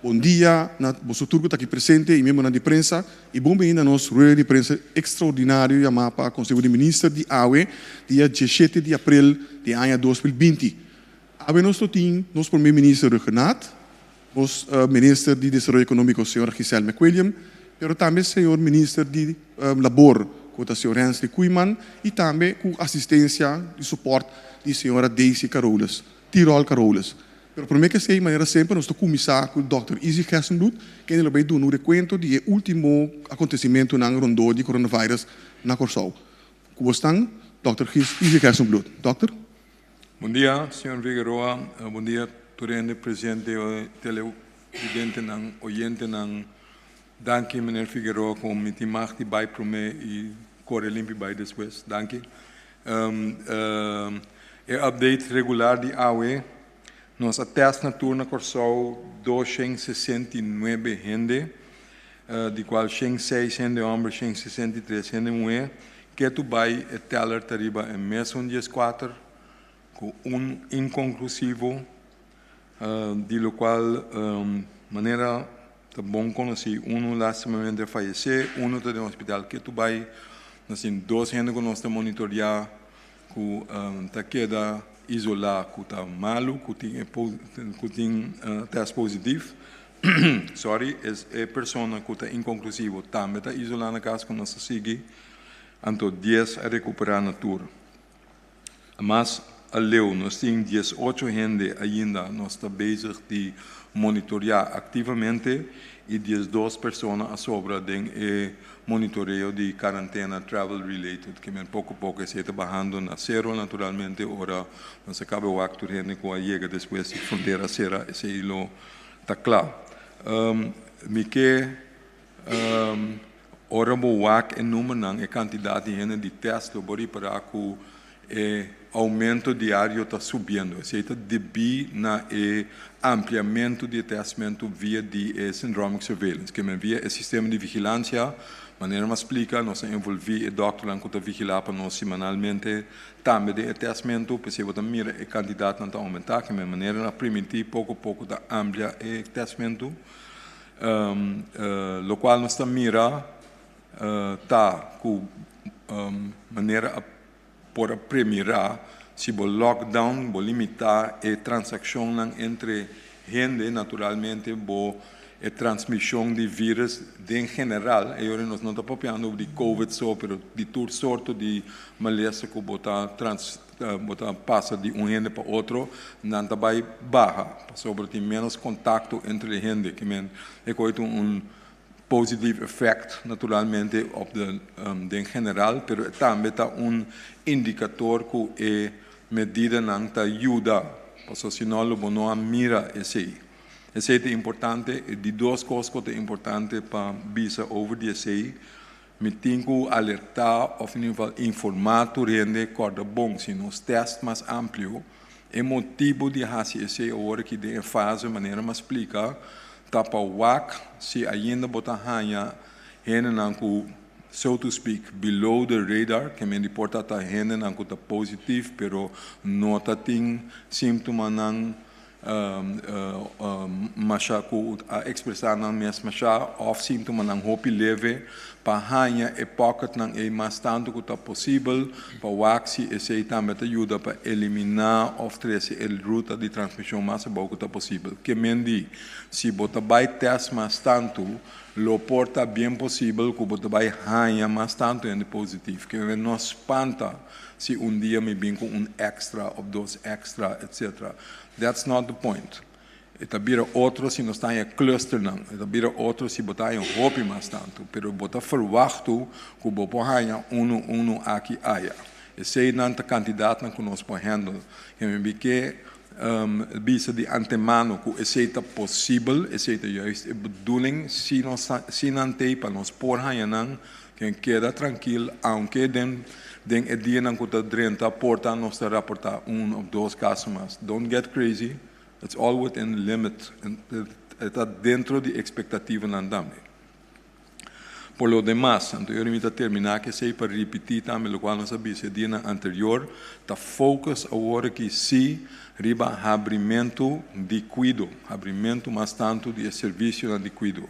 Bon dia na boso tur ku ta aki presente i miembronan di prensa i bon bini na nos rueda di prensa ekstraordinario yamá pa Konseho di Minister di awe dia 17 di aprel di aña 2020. Awe nos lo tin nos Prome Minister Rhuggenaath, nos Minister di Desaroyo Ekonómiko señora Giselle McWilliam, pero tambe señor Minister di Labor ku ta señor Hensley Koeiman i tambe ku asistensia di sopòrt di señora Daisy Carolus, Tirol Carolus. Pero promé ku esei, manera semper nos ta kuminsá ku dòkter Izzy Gerstenbluth, kende lo bai duna un rekuento di e último akontesimentunan rondó di coronavirus na Kòrsou. Ku bo stan, dòkter Izzy Gerstenbluth. Dòkter. Bon dia, señor Figueroa. Bon dia tur hende presente, televidentenan, oyentenan. Danki, meneer Figueroa, ku mi tin mag di bai promé i kore limpi bai despues. Danki. E update regular di awe, nos a test na tur na Kòrsou 269 hende, di kual 106 hende hòmber, 163 hende muhé. Ketu bai e teller ta riba e mesun 14, ku un inkonklusivo, di lokual manera ta bon konosí, unu lastimamente a fayesé, unu ta den hospital ketu bai. Nos tin dos hende ku nos ta monitoreá ku ta keda isolá ku ta malu, ku tin test positief. Sorry, e persona ku ta inkonklusivo tambe ta isolá na kas ku nos ta sigui. Anto 10 a rekuperá na tur. Mas aleu, nos tin 18 hende ainda nos ta bezig di monitoreá aktivamente i 12 persona a sobra den e monitoreo di karentena travel related, ke men poko poko esei ta bahando na sero naturalmente ora nos a kaba wak tur hende ku a yega despues di frontera sera, esei lo ta kla. Mi ke ora bo wak e numbernan, e kantidat di hende di test, lo bo ripará ku e oumento diario ta subiendo. Esei ta debí na e ampliamentu di e testmentu via di e syndromic surveillance, ke men via e sistema di vigilansia. Manera mi a splika, nos a envolví e dòkternan ku ta vigilá pa nos semanalmente tambe den e testmentu, p'esei bo ta mira e kantidatnan ta oumentá, ke men manera nan a primintí poko poko ta amplia e testmentu. Lokual nos ta mira ta ku manera a por a premirá, si bo lockdown, bo limitá e transakshonnan entre hende, naturalmente bo e transmishon di virus den general, e ora nos no ta papiando di COVID so, pero di tur sorto di malesa ku bo ta trans bo ta pasa di un hende pa otro, nan ta bai baha, pasobra tin ménos kontakto entre hende, ke men e koi ta un positief effect naturalmente op de den general, pero tambe ta un indikator ku e medidanan ta yuda, pasobra si no lo bo no a mira esei. Esei ta importante. E di dos kos ku ta importante pa bisa over di esei, mi tin ku alertá òf in ieder geval informá tur hende: kòrda bon, si nos test mas amplio, e motibu di hasi esei awor aki den e fase manera mi a splika ta pa wak si ainda bo ta haña hendenan ku, so to speak, below the radar, ke men di por ta ta hendenan ku ta positief pero no ta tin símptomanan masha ku a ekspresá nan mes masha òf síntomanan hopi leve, pa haña e pocketnan ei mas tantu ku ta posibel, pa wak si esei tambe ta yuda pa eliminá òf trese e ruta di transmishon mas abou ku ta posibel. Ke men di, si bo ta bai test mas tantu, lo por ta bien posibel ku bo ta bai haña mas tantu hende positief. Ke men no spanta si un dia mi bin ku un extra òf dos extra, etc. That's not the point. E ta bira otro si nos ta haña clusternan, e ta bira otro si bo ta haña hopi mas tantu, pero bo ta verwachtu ku bo por haña unu unu aki aya. Eseinan ta kantidatnan ku nos por handle. Ke mi ke bisa di antemano ku esei ta posibel, esei ta juist e bedoeling si nos si nan t'ei pa nos por haña nan, ken keda trankil, aunke den e dianan ku ta drenta por ta nos ta raportá un òf dos kaso mas. Don't get crazy, it's all within the limit, e ta dentro di ekspektativanan tambe. Por lo demas, anto mi ta terminá ku esei pa ripití tambe lokual nos a bisa e dianan anterior, ta focus awor aki sí riba habrimentu di kuido, habrimentu mas tantu di e servisionan di kuido.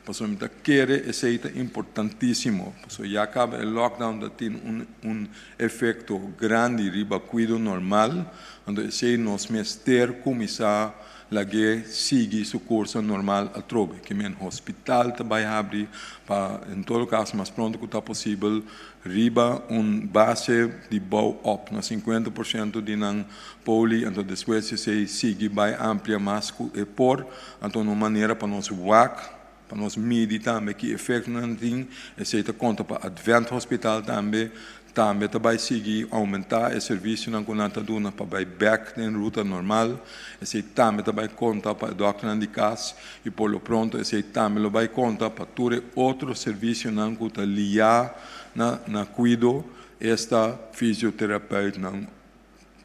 Pasobra mi ta kere esei ta importantísimo, pasobra ya kaba e lockdown ta tin un un efekto grandi riba kuido normal, anto esei nos mester kuminsá Lag'é sigui su kurso normal atrobe. Ke men hospital ta bai habri pa en todo kaso mas pronto ku ta posibel riba un base di bou op na 50% di nan poli, anto despues esei sigui bai amplia mas ku e por, anto na un manera pa nos wak, pa nos midi tambe ki efektonan tin. Esei ta konta pa Advent Hospital tambe. Tambe ta bai sigui oumentá e servisionan ku nan ta duna pa bai bèk den ruta normal. Esei tambe ta bai konta pa e dòkternan di kas i por lo pronto esei tambe lo bai konta pa tur e otro servisionan ku ta liá na na kuido, esta fisioterapeutnan,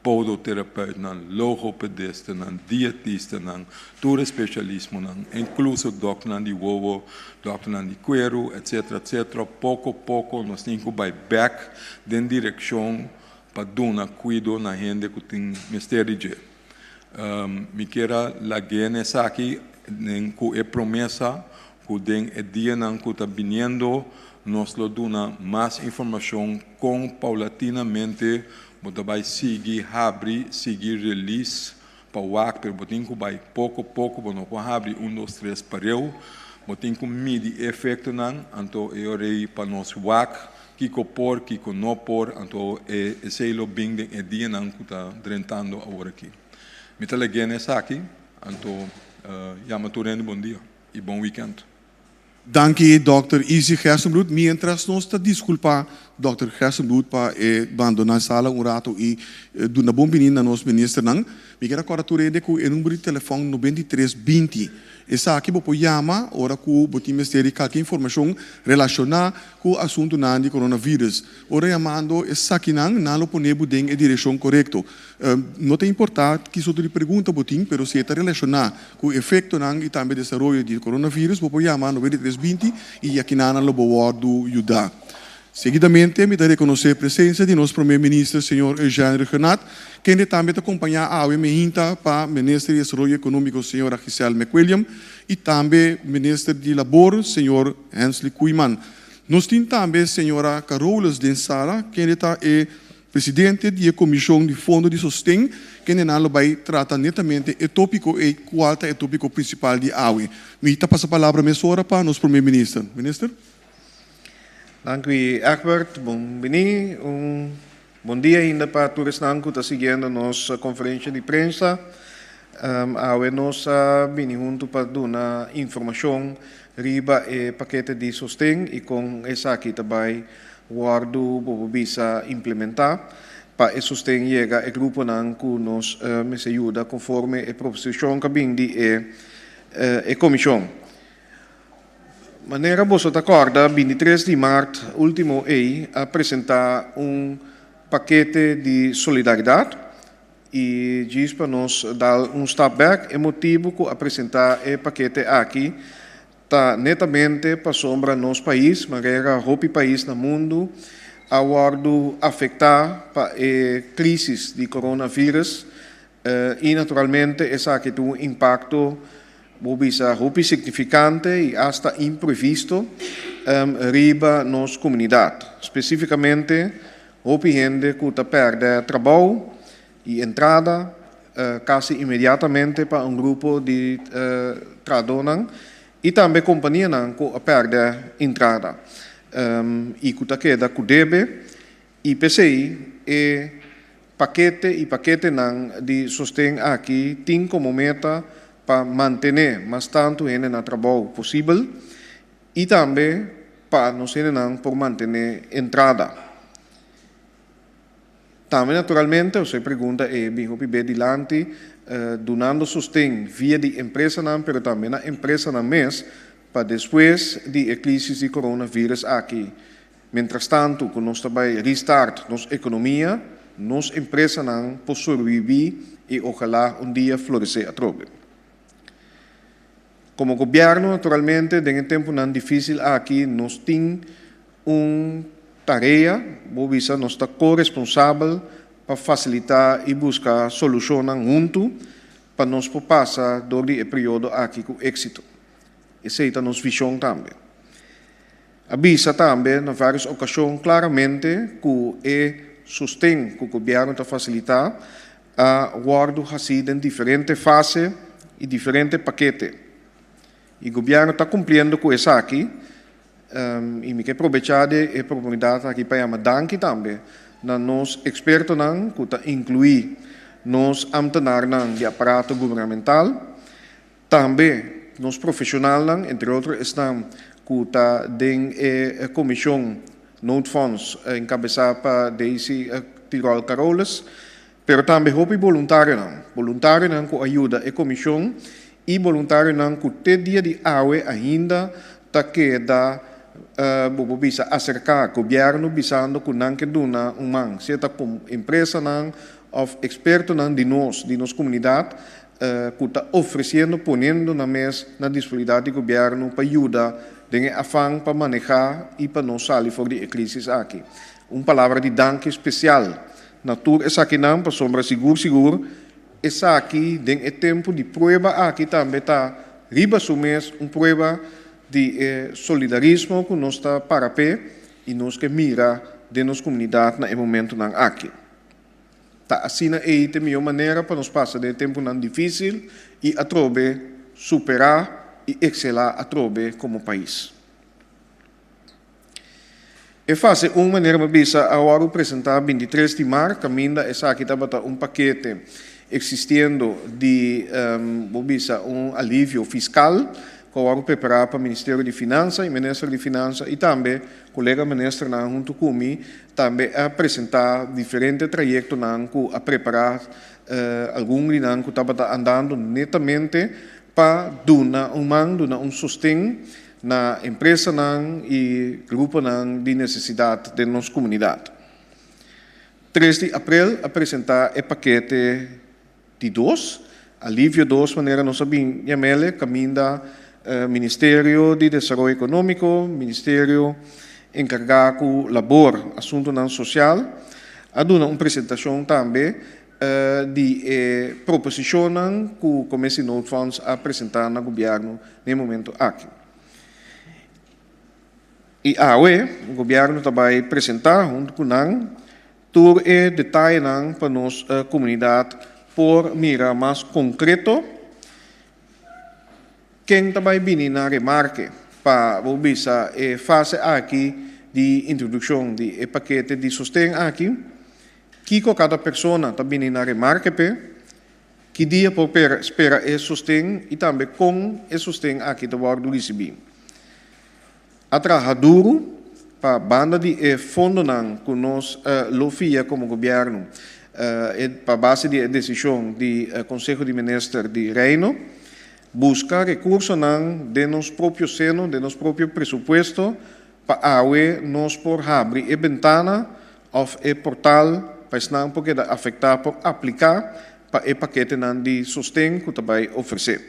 Podoterapeutnan, logopedistanan, dietistanan, tur e specialismonan, incluso dokternan di wowo, dokternan di cuero, etc. Etc. Poco poco nos tin cu bay bek den direccion pa duna cuido na hende cu tin mester di dje. Mi kier a lag'é na esaki cu e promesa cu den e dianan cu ta biniendo nos lo duna mas informacion con paulatinamente Bo ta bai sigui habri, sigui release pa wak, pero bo tin ku bai poko poko, bo no por habri un dos tres pareu, bo tin ku midi e efektonan, anto e ora ei pa nos wak kiko por, kiko no por, anto e esei lo bin den e dianan ku ta drentando awor aki. Mi ta lag'é na esaki, anto yama tur hende bon dia i bon weekend. Danki Dòkter Izzy Gerstenbluth. Mientras nos ta disculpa Dòkter Gerstenbluth pa e bandona e sala un rato y duna bon bini na nos ministernan, mi kier a corda tur hende cu e number di telefon 93 20. Esaki bo por yama ora cu bo tin mester di calke informacion relaciona cu asuntonan di coronavirus. Ora yamando esakinan, nan lo pone bo den e direccion corecto. No ta importa ki sorto di pregunta bo tin, pero si e ta relaciona Ku efektonan i tambe desaroyo di coronavirus bo por yama 93 20 i akinanan lo bo wòrdu yudá. Seguidamente mi ta rekonosé presensia di nos Prome Minister señor Eugène Rhuggenaath, kende tambe ta kompañá awe mehinta pa Minister di Desaroyo Ekonómiko señora Giselle McWilliam i tambe Minister di Labor señor Hensley Koeiman. Nos tin tambe señora Carolus den sala kende ta e Presidente di e Komishon di Fondo di Sosten, kendenan lo bai trata netamente e tópiko ei kual ta e tópiko prinsipal di awe. Mi ta pasa palabra mesora pa nos Prome Minister. Minister. Danki Egbert, bon bini. Un bon dia ainda pa tur esnan ku ta siguiendo nos konferensha di prensa. Awe nos a bini huntu pa duna informashon riba e pakete di sosten i kon esaki ta bai Wòrdu bo por bisa implementá pa e sosten yega e gruponan ku nos mester yuda konforme e proposishon ku a bin di e e komishon. Manera boso ta kòrda 23 di mart último ei a presentá un pakete di solidaridat i djis pa nos dal un stap bèk e motibu ku a presentá e pakete aki Ta netamente pasobra nos pais, manera hopi pais na mundu, a wòrdu afektá pa e krísis di coronavirus i naturalmente esaki tin un impakto, bo bisa, hopi signifikante i asta imprevisto riba nos komunidat. Spesífikamente hopi hende ku ta pèrdè trabou i entrada kasi inmediatamente pa un grupo di trahadónan i tambe kompanianan ku a pèrdè entrada i ku ta keda ku debe i p'esei e pakete i paketenan di sosten aki tin komo meta pa mantené mas tantu hende na trabou posibel i tambe pa nos hendenan por mantené entrada. Tambe naturalmente osei pregunta e bin hopi be dilanti dunando sosten via di empresanan pero tambe na empresanan mes pa despues di e crisis di coronavirus aki. Mientrastanto cu nos ta bay restart nos economia, nos empresanan por sobrevivi y ojalá un dia florece atrobe. Komo gobièrnu naturalmente den e tempunan difísil aki nos tin un tarea, bo bisa nos ta ko-responsabel pa fasilitá i buska solushonnan huntu pa nos por pasa dor di e periodo aki ku éksito. Esei ta nos vishon tambe. A bisa tambe na vários okashon klaramente ku e sosten ku gobièrnu ta fasilitá a wòrdu hasí den diferente fase i diferente pakete. I gobièrnu ta kumpliendo ku esaki i mi ke probechá di e oportunidat aki pa yama danki tambe na nos ekspertonan ku ta inkluí nos amtenarnan di aparato gubernamental, Tambe nos profesionalnan, entre otro esnan cu ta den e comision Noodfonds encabeza pa Daisy Tirol Carolus, pero tambe hopi boluntarionan, boluntarionan cu a yuda e comision y boluntarionan cu te dia di awe ainda ta keda, bo por bisa, acerca gobierno bisando cu nan ke duna un man, sea ta cu empresanan of expertonan di nos, di nos comunidad, ku ta ofresiendo poniendo nan mes na disponibilidat di gobièrnu pa yuda den e afan pa manehá i pa nos sali for di e krisis aki. Un palabra di danki spesial na tur esakinan pasobra sigur sigur esaki den e tempu di prueba aki tambe ta riba su mes un prueba di e solidarismo ku nos ta para p'e i nos ke mira den nos komunidat na e momentunan aki. Ta asina ei ta e mihó manera pa nos pasa den e tempunan difísil i atrobe superá i ekselá atrobe komo pais. E fase un manera mi bisa a wòrdu presentá 23 di mart kaminda esaki tabata un pakete eksistiendo di bo bisa un alivio fiskal ku a wòrdu prepará pa Ministerio di Finansa i Minister di Finansa i tambe kolega ministernan huntu ku mi Tambe a presentá diferente trayektonan ku a prepará algun di nan ku tabata andando netamente pa duna un man, duna un sosten na empresanan i gruponan di nesesidat den nos komunidat. 3 di aprel a presentá e pakete di dos, alivio dos manera nos a bin yam'ele, kaminda Ministerio di Desaroyo Ekonómiko, Ministerio enkargá ku Labor, Asuntunan Sosial, a duna un presentashon tambe di e proposishonnan ku Commissie Noodfonds a presentá na gobièrnu na e momento aki. I awe gobièrnu ta bai presentá huntu ku nan Tur e detayenan pa nos komunidat por mira mas konkreto. Ken ta bai bini na remarke pa bo bisa e fase aki di introdukshon di e pakete di sosten aki? Kiko kada persona ta bini na remarke p'e? Ki dia por spera e sosten i tambe kon e sosten aki ta wòrdu risibí? A traha duru pa banda di e fondonan ku nos lo fia komo gobièrnu pa base di e desishon di Konseho di Minister di Reino, buska rekursonan den nos propio seno, den nos propio presupuesto pa awe nos por habri e bentana òf e portal pa esnan por keda afektá por apliká pa e paketenan di sosten ku ta bai ofresé.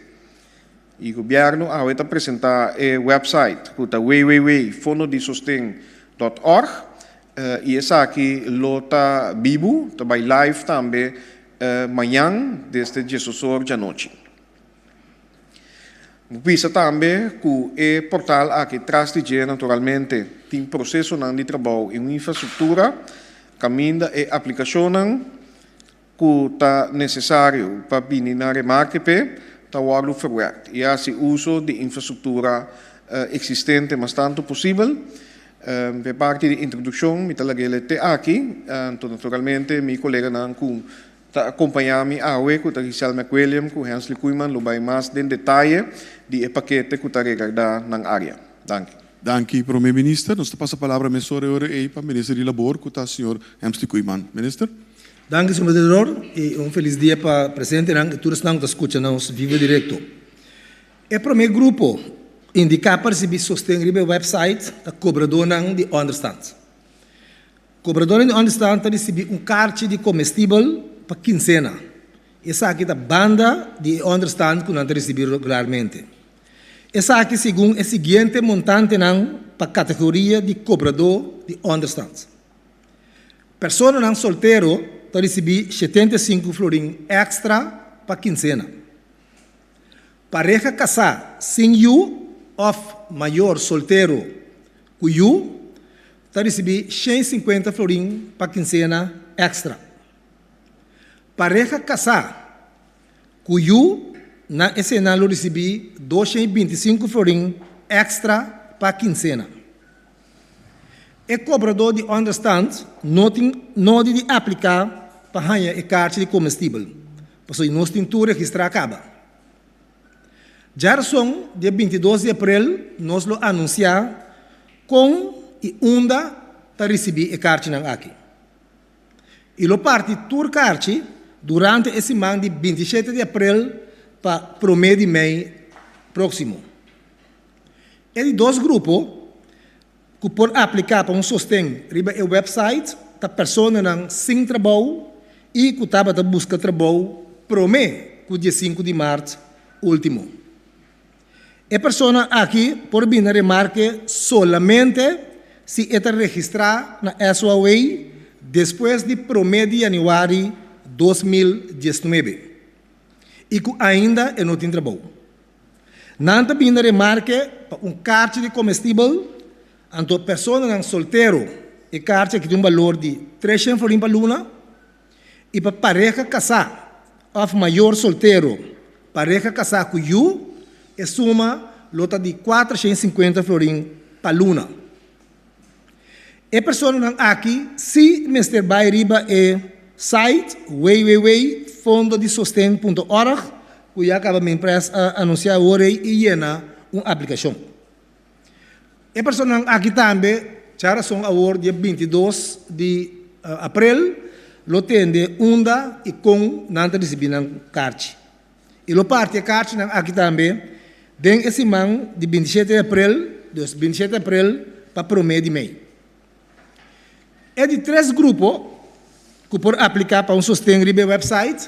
E gobièrnu awe ta presentá e wèpsait ku ta www.fondodisosten.org i esaki lo ta bibu, ta bai live tambe mañan desde diesosor djanochi. Bo bisa tambe ku e portal aki tras di dje naturalmente tin prosesonan di trabou i un infrastruktura kaminda e aplikashonnan ku ta nesesario pa bini na remarke p'e ta wòrdu ferwèrkt i hasi uso di infrastruktura eksistente mas tantu posibel. P'e parti di introdukshon mi ta lag'el te aki, anto naturalmente mi koleganan ku ta akompañá mi awe ku ta Giselle McWilliam ku Hensley Koeiman lo bai mas den detaye di e pakete ku ta regardá nan área. Danki. Danki Prome Minister. Nos ta pasa palabra mesora e ora ei pa Minister di Labor ku ta señor Hensley Koeiman. Minister. Danki señor Moderador y un feliz dia pa presentenan y tur esnan cu ta scucha nos vivo directo. E prome grupo indica pa ricibi sosten riba e website ta cobradornan di onderstand. Cobradornan di onderstand ta ricibi un carchi di comestibel pa quincena. Esaki ta banda di e onderstand cu nan ta ricibi regularmente. Esaki segun e siguiente montantenan pa kategoria di kobradó di ònderstant. Personanan soltero ta risibí 75 florin èkstra pa kinsena. Pareha kasá sin yu òf mayor soltero ku yu ta risibí 150 florin pa kinsena èkstra. Pareha kasá ku yu na esena lo risibí 225 florin èkstra pa kinsena. E kobradó di ònderstant no tin nodi di apliká pa haña e karchi di komestibel, pasobra nos tin tur registrá kaba. Djarason, dia 22 di aprel, nos lo anunsiá kon i unda ta risibí e karchinan aki. I lo parti tur karchi durante e siman di 27 di aprel pa promé di mei próksimo. E di dos grupo ku por apliká pa un sosten riba e wèpsait ta personanan sin trabou i ku tabata buska trabou promé ku 15 di mart último. E persona aki por bini na remarke solamente si e ta registrá na SOAW despues di promé di yanüari 2019 i ku ainda e no tin trabou. Nan ta bini na remarke pa un karchi di komestibel, anto personanan soltero e karchi aki tin un balor di 300 florin pa luna, i pa pareha kasá òf mayor soltero, pareha kasá ku yu, e suma lo ta di 450 florin pa luna. E personanan aki sí mester bai riba e site www.fondodisosten.org ku ya kaba Minpres a anunsiá awor ei i yena un aplikashon. E personanan aki tambe djarason awor dia 22 di aprel lo tende unda i kon nan ta risibí nan karchi. I lo parti e karchinan aki tambe den e siman di 27 di aprel, dus 27 di aprel pa promé di mei. E di tres grupo ku por apliká pa un sosten riba e wèpsait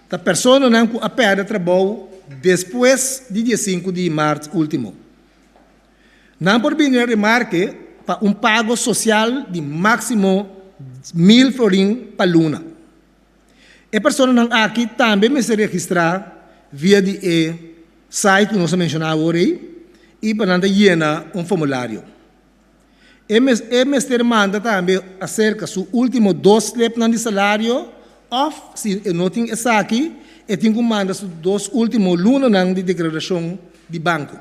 ta personanan ku a pèrdè trabou despues di 15 di mart último. Nan por bini na remarke pa un pago sosial di máksimo 1000 florin pa luna. E personanan aki tambe mester registrá via di e site ku nos a menshoná awor ei i pa nan ta yena un formulario. E e mester manda tambe aserka su último dos slipnan di salario òf si e no tin esaki e tin ku manda su dos último lunanan di deklarashon di banko.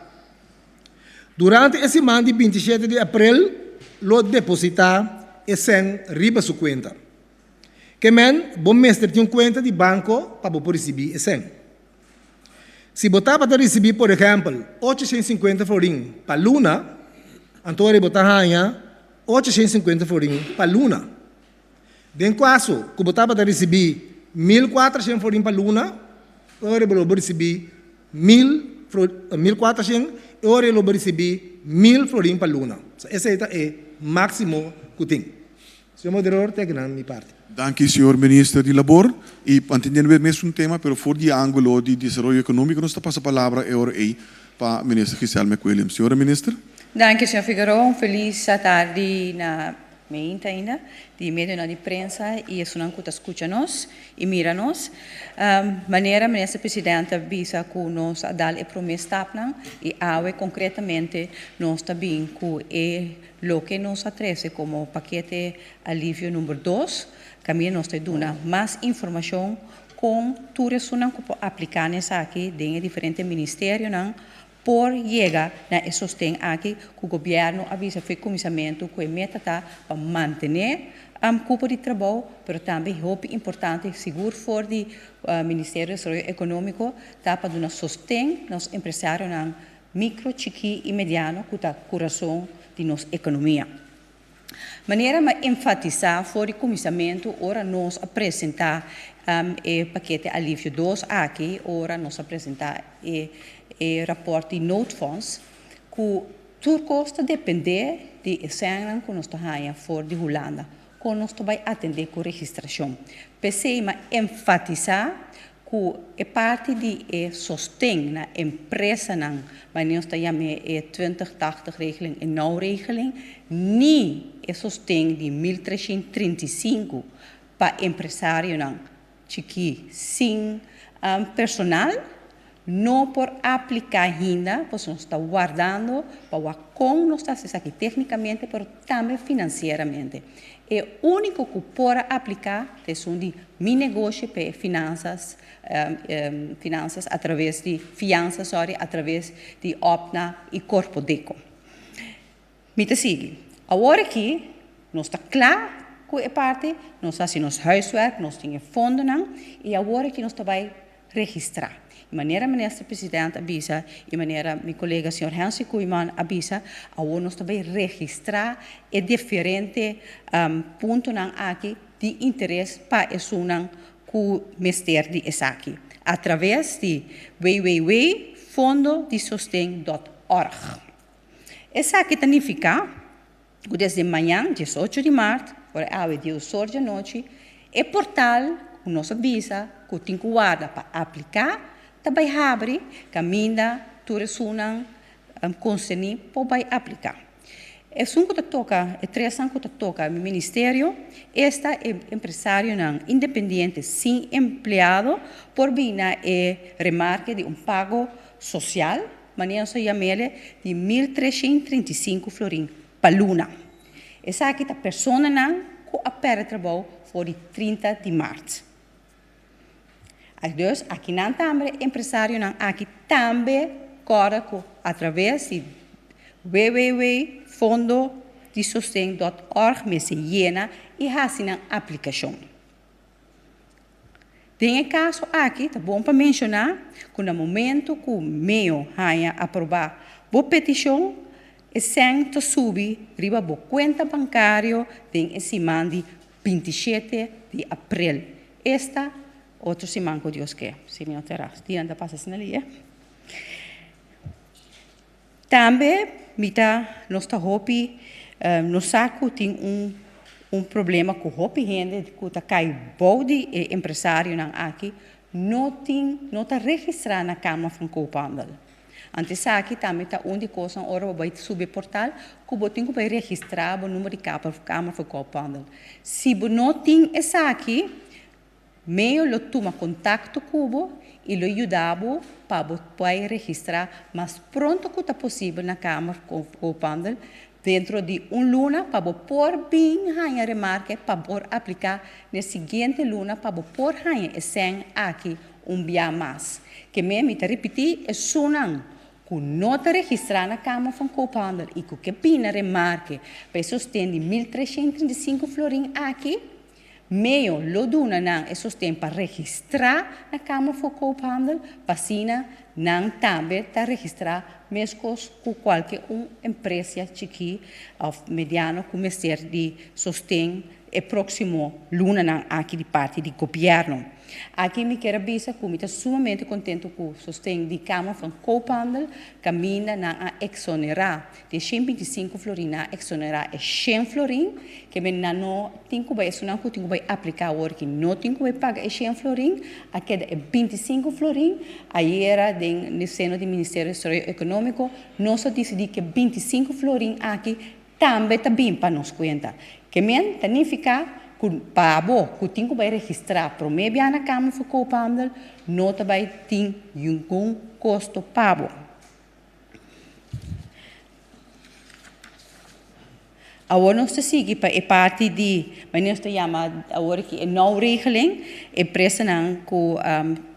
Durante e siman di 27 di aprel lo depositá e sèn riba su kuenta. Ke men, bo mester tin un kuenta di banko pa bo por risibí e sèn. Si bo tabata risibí, por ehèmpel, 850 florin pa luna, anto ora bo ta haña 850 florin pa luna. Den kaso ku bo tabata risibí 1400 florin pa luna, ora bo lo por risibí 1400 i ora lo bo risibí 1000 florin pa luna. Esei ta e máksimo ku tin. Señor Moderador, te akinan mi parti. Danki señor Minister di Labor. I mantendiendo e mesun tema pero for di e angulo di desaroyo economico nos ta pasa palabra e ora ey pa Minister Giselle McWilliams. Señora Minister. Danki señor Figueroa. Un feliz atardi na meinta ainda di medionan di prensa y esunnan cu ta scucha nos y mira nos. Manera Minister President a bisa cu nos a dal e prome stapnan y awe concretamente nos ta bin cu e Loke nos a trese komo pakete alivio number dos, kaminda nos ta duna mas informashon kon tur esunnan ku por apliká na esaki den e diferente ministerionan por yega na e sosten aki ku gobièrnu a bisa for e kuminsamentu ku e meta ta pa mantené kupo di trabou, pero tambe hopi importante sigur for di Ministerio di Desaroyo Ekonómiko ta pa duna sosten nos empresarionan Mikro, chikí i mediano ku ta kurason di nos ekonomia. Manera mi a enfatisá for di kuminsamentu ora nos a presentá e pakete alivio dos aki, ora nos a presentá e e rapòrt di noodfonds, ku tur kos ta dependé di e sènnan ku nos ta haña for di Hulanda, kon nos ta bai atendé ku registrashon. P'esei mi a enfatisá. ku e parti di e sosten na empresanan, manera nos ta yam'é e 20-tachtig regeling, e now-regeling, ni e sosten di 1335 pa empresarionan chikí sin personal, no por apliká ainda, pasobra nos ta wardando pa wak kon nos ta hasi esaki téknikamente pero tambe finansieramente. E úniko ku por a apliká ta esun di Mi Negoshi pa e finansas, finansas atraves di fiansa, sorry, atraves di OPNA i Korpodeko. Mi ta sigui. Awor aki nos ta kla ku e parti, nos a hasi nos huiswerk, nos tin e fondonan i awor aki nos ta bai registrá. I manera Minister President a bisa i manera mi kolega señor Hensley Koeiman a bisa, awor nos ta bai registrá e diferente puntonan aki di interes pa esunnan ku mester di esaki atraves di www.fondodisosten.org. Esaki ta nifiká ku desde mañan, 18 di mart, ora awe diesor djanochi, e portal ku nos a bisa ku tin ku warda pa apliká ta bai habri kaminda tur esunnan konserní por bai apliká. Esun ku ta toka, e tresnan ku ta toka mi ministerio, esta e empresarionan independiente sin empleado por bini na e remarke di un pago sosial, Manera nos ta yam'ele di 1335 florin pa luna. Esaki ta personanan ku a pèrdè trabou for di 30 di mart. Dus akinan tambe empresarionan aki tambe kòrda ku atraves di www.fondodisosten.org mester yena i hasi nan aplikashon. Den e kaso aki ta bon pa menshoná ku na momentu ku meo haña aprobá bo petishon, e sèn ta subi riba bo kuenta bankario den e siman di 27 di aprel, esta otro siman ku Dios ke, si mi no ta erá. Dianan ta pasa asina li, e. Tambe mi ta, nos ta hopi, nos sa ku tin un un problema ku hopi hende ku ta kai bou di e empresarionan aki no tin, no ta registrá na Kamer van Koophandel. Anto esaki tambe ta un di kosnan ora bo bai subi e portal ku bo tin ku bai registrá bo number di Kamer van Koophandel. Si bo no tin esaki, Meo lo tuma kontakto ku bo i lo yuda bo pa bo bai registrá mas pronto ku ta posibel na Kamer Koophandel dentro di un luna pa bo por bin haña remarke pa por apliká n'e siguiente luna pa bo por haña e sèn aki un bia mas. Ke me mi ta ripití esunnan ku no ta registrá na Kamer van Koophandel i ku ke bini na remarke pa e sosten di 1335 florin aki. Meo lo duna nan e sosten pa registrá na Kamer voor Koophandel, pa asina nan tambe ta registrá meskos ku kualke un empresia chikí òf mediano ku mester di sosten e próksimo lunanan aki di parti di gobièrnu. Aki mi kier a bisa ku mi ta sumamente kontentu ku sosten di Kamer van Koophandel kaminda nan a eksonerá di e 125 florin nan a eksonerá e 100 florin ke men nan no tin ku bai esunnan ku tin ku bai apliká awor ki no tin ku bai paga e 100 florin a keda e 25 florin ayera den seno di Ministerio di Desaroyo Ekonómiko nos a disidí ku e 25 florin aki Tambe ta bin pa nos kuenta. Ke men ta nifiká ku pa abo ku tin ku bai registrá promé bia na Kamer van Koophandel no ta bai tin ningun kosto pa bo. Awor nos ta sigui pa e parti di, manera nos ta yama awor aki e nouregeling, empresanan ku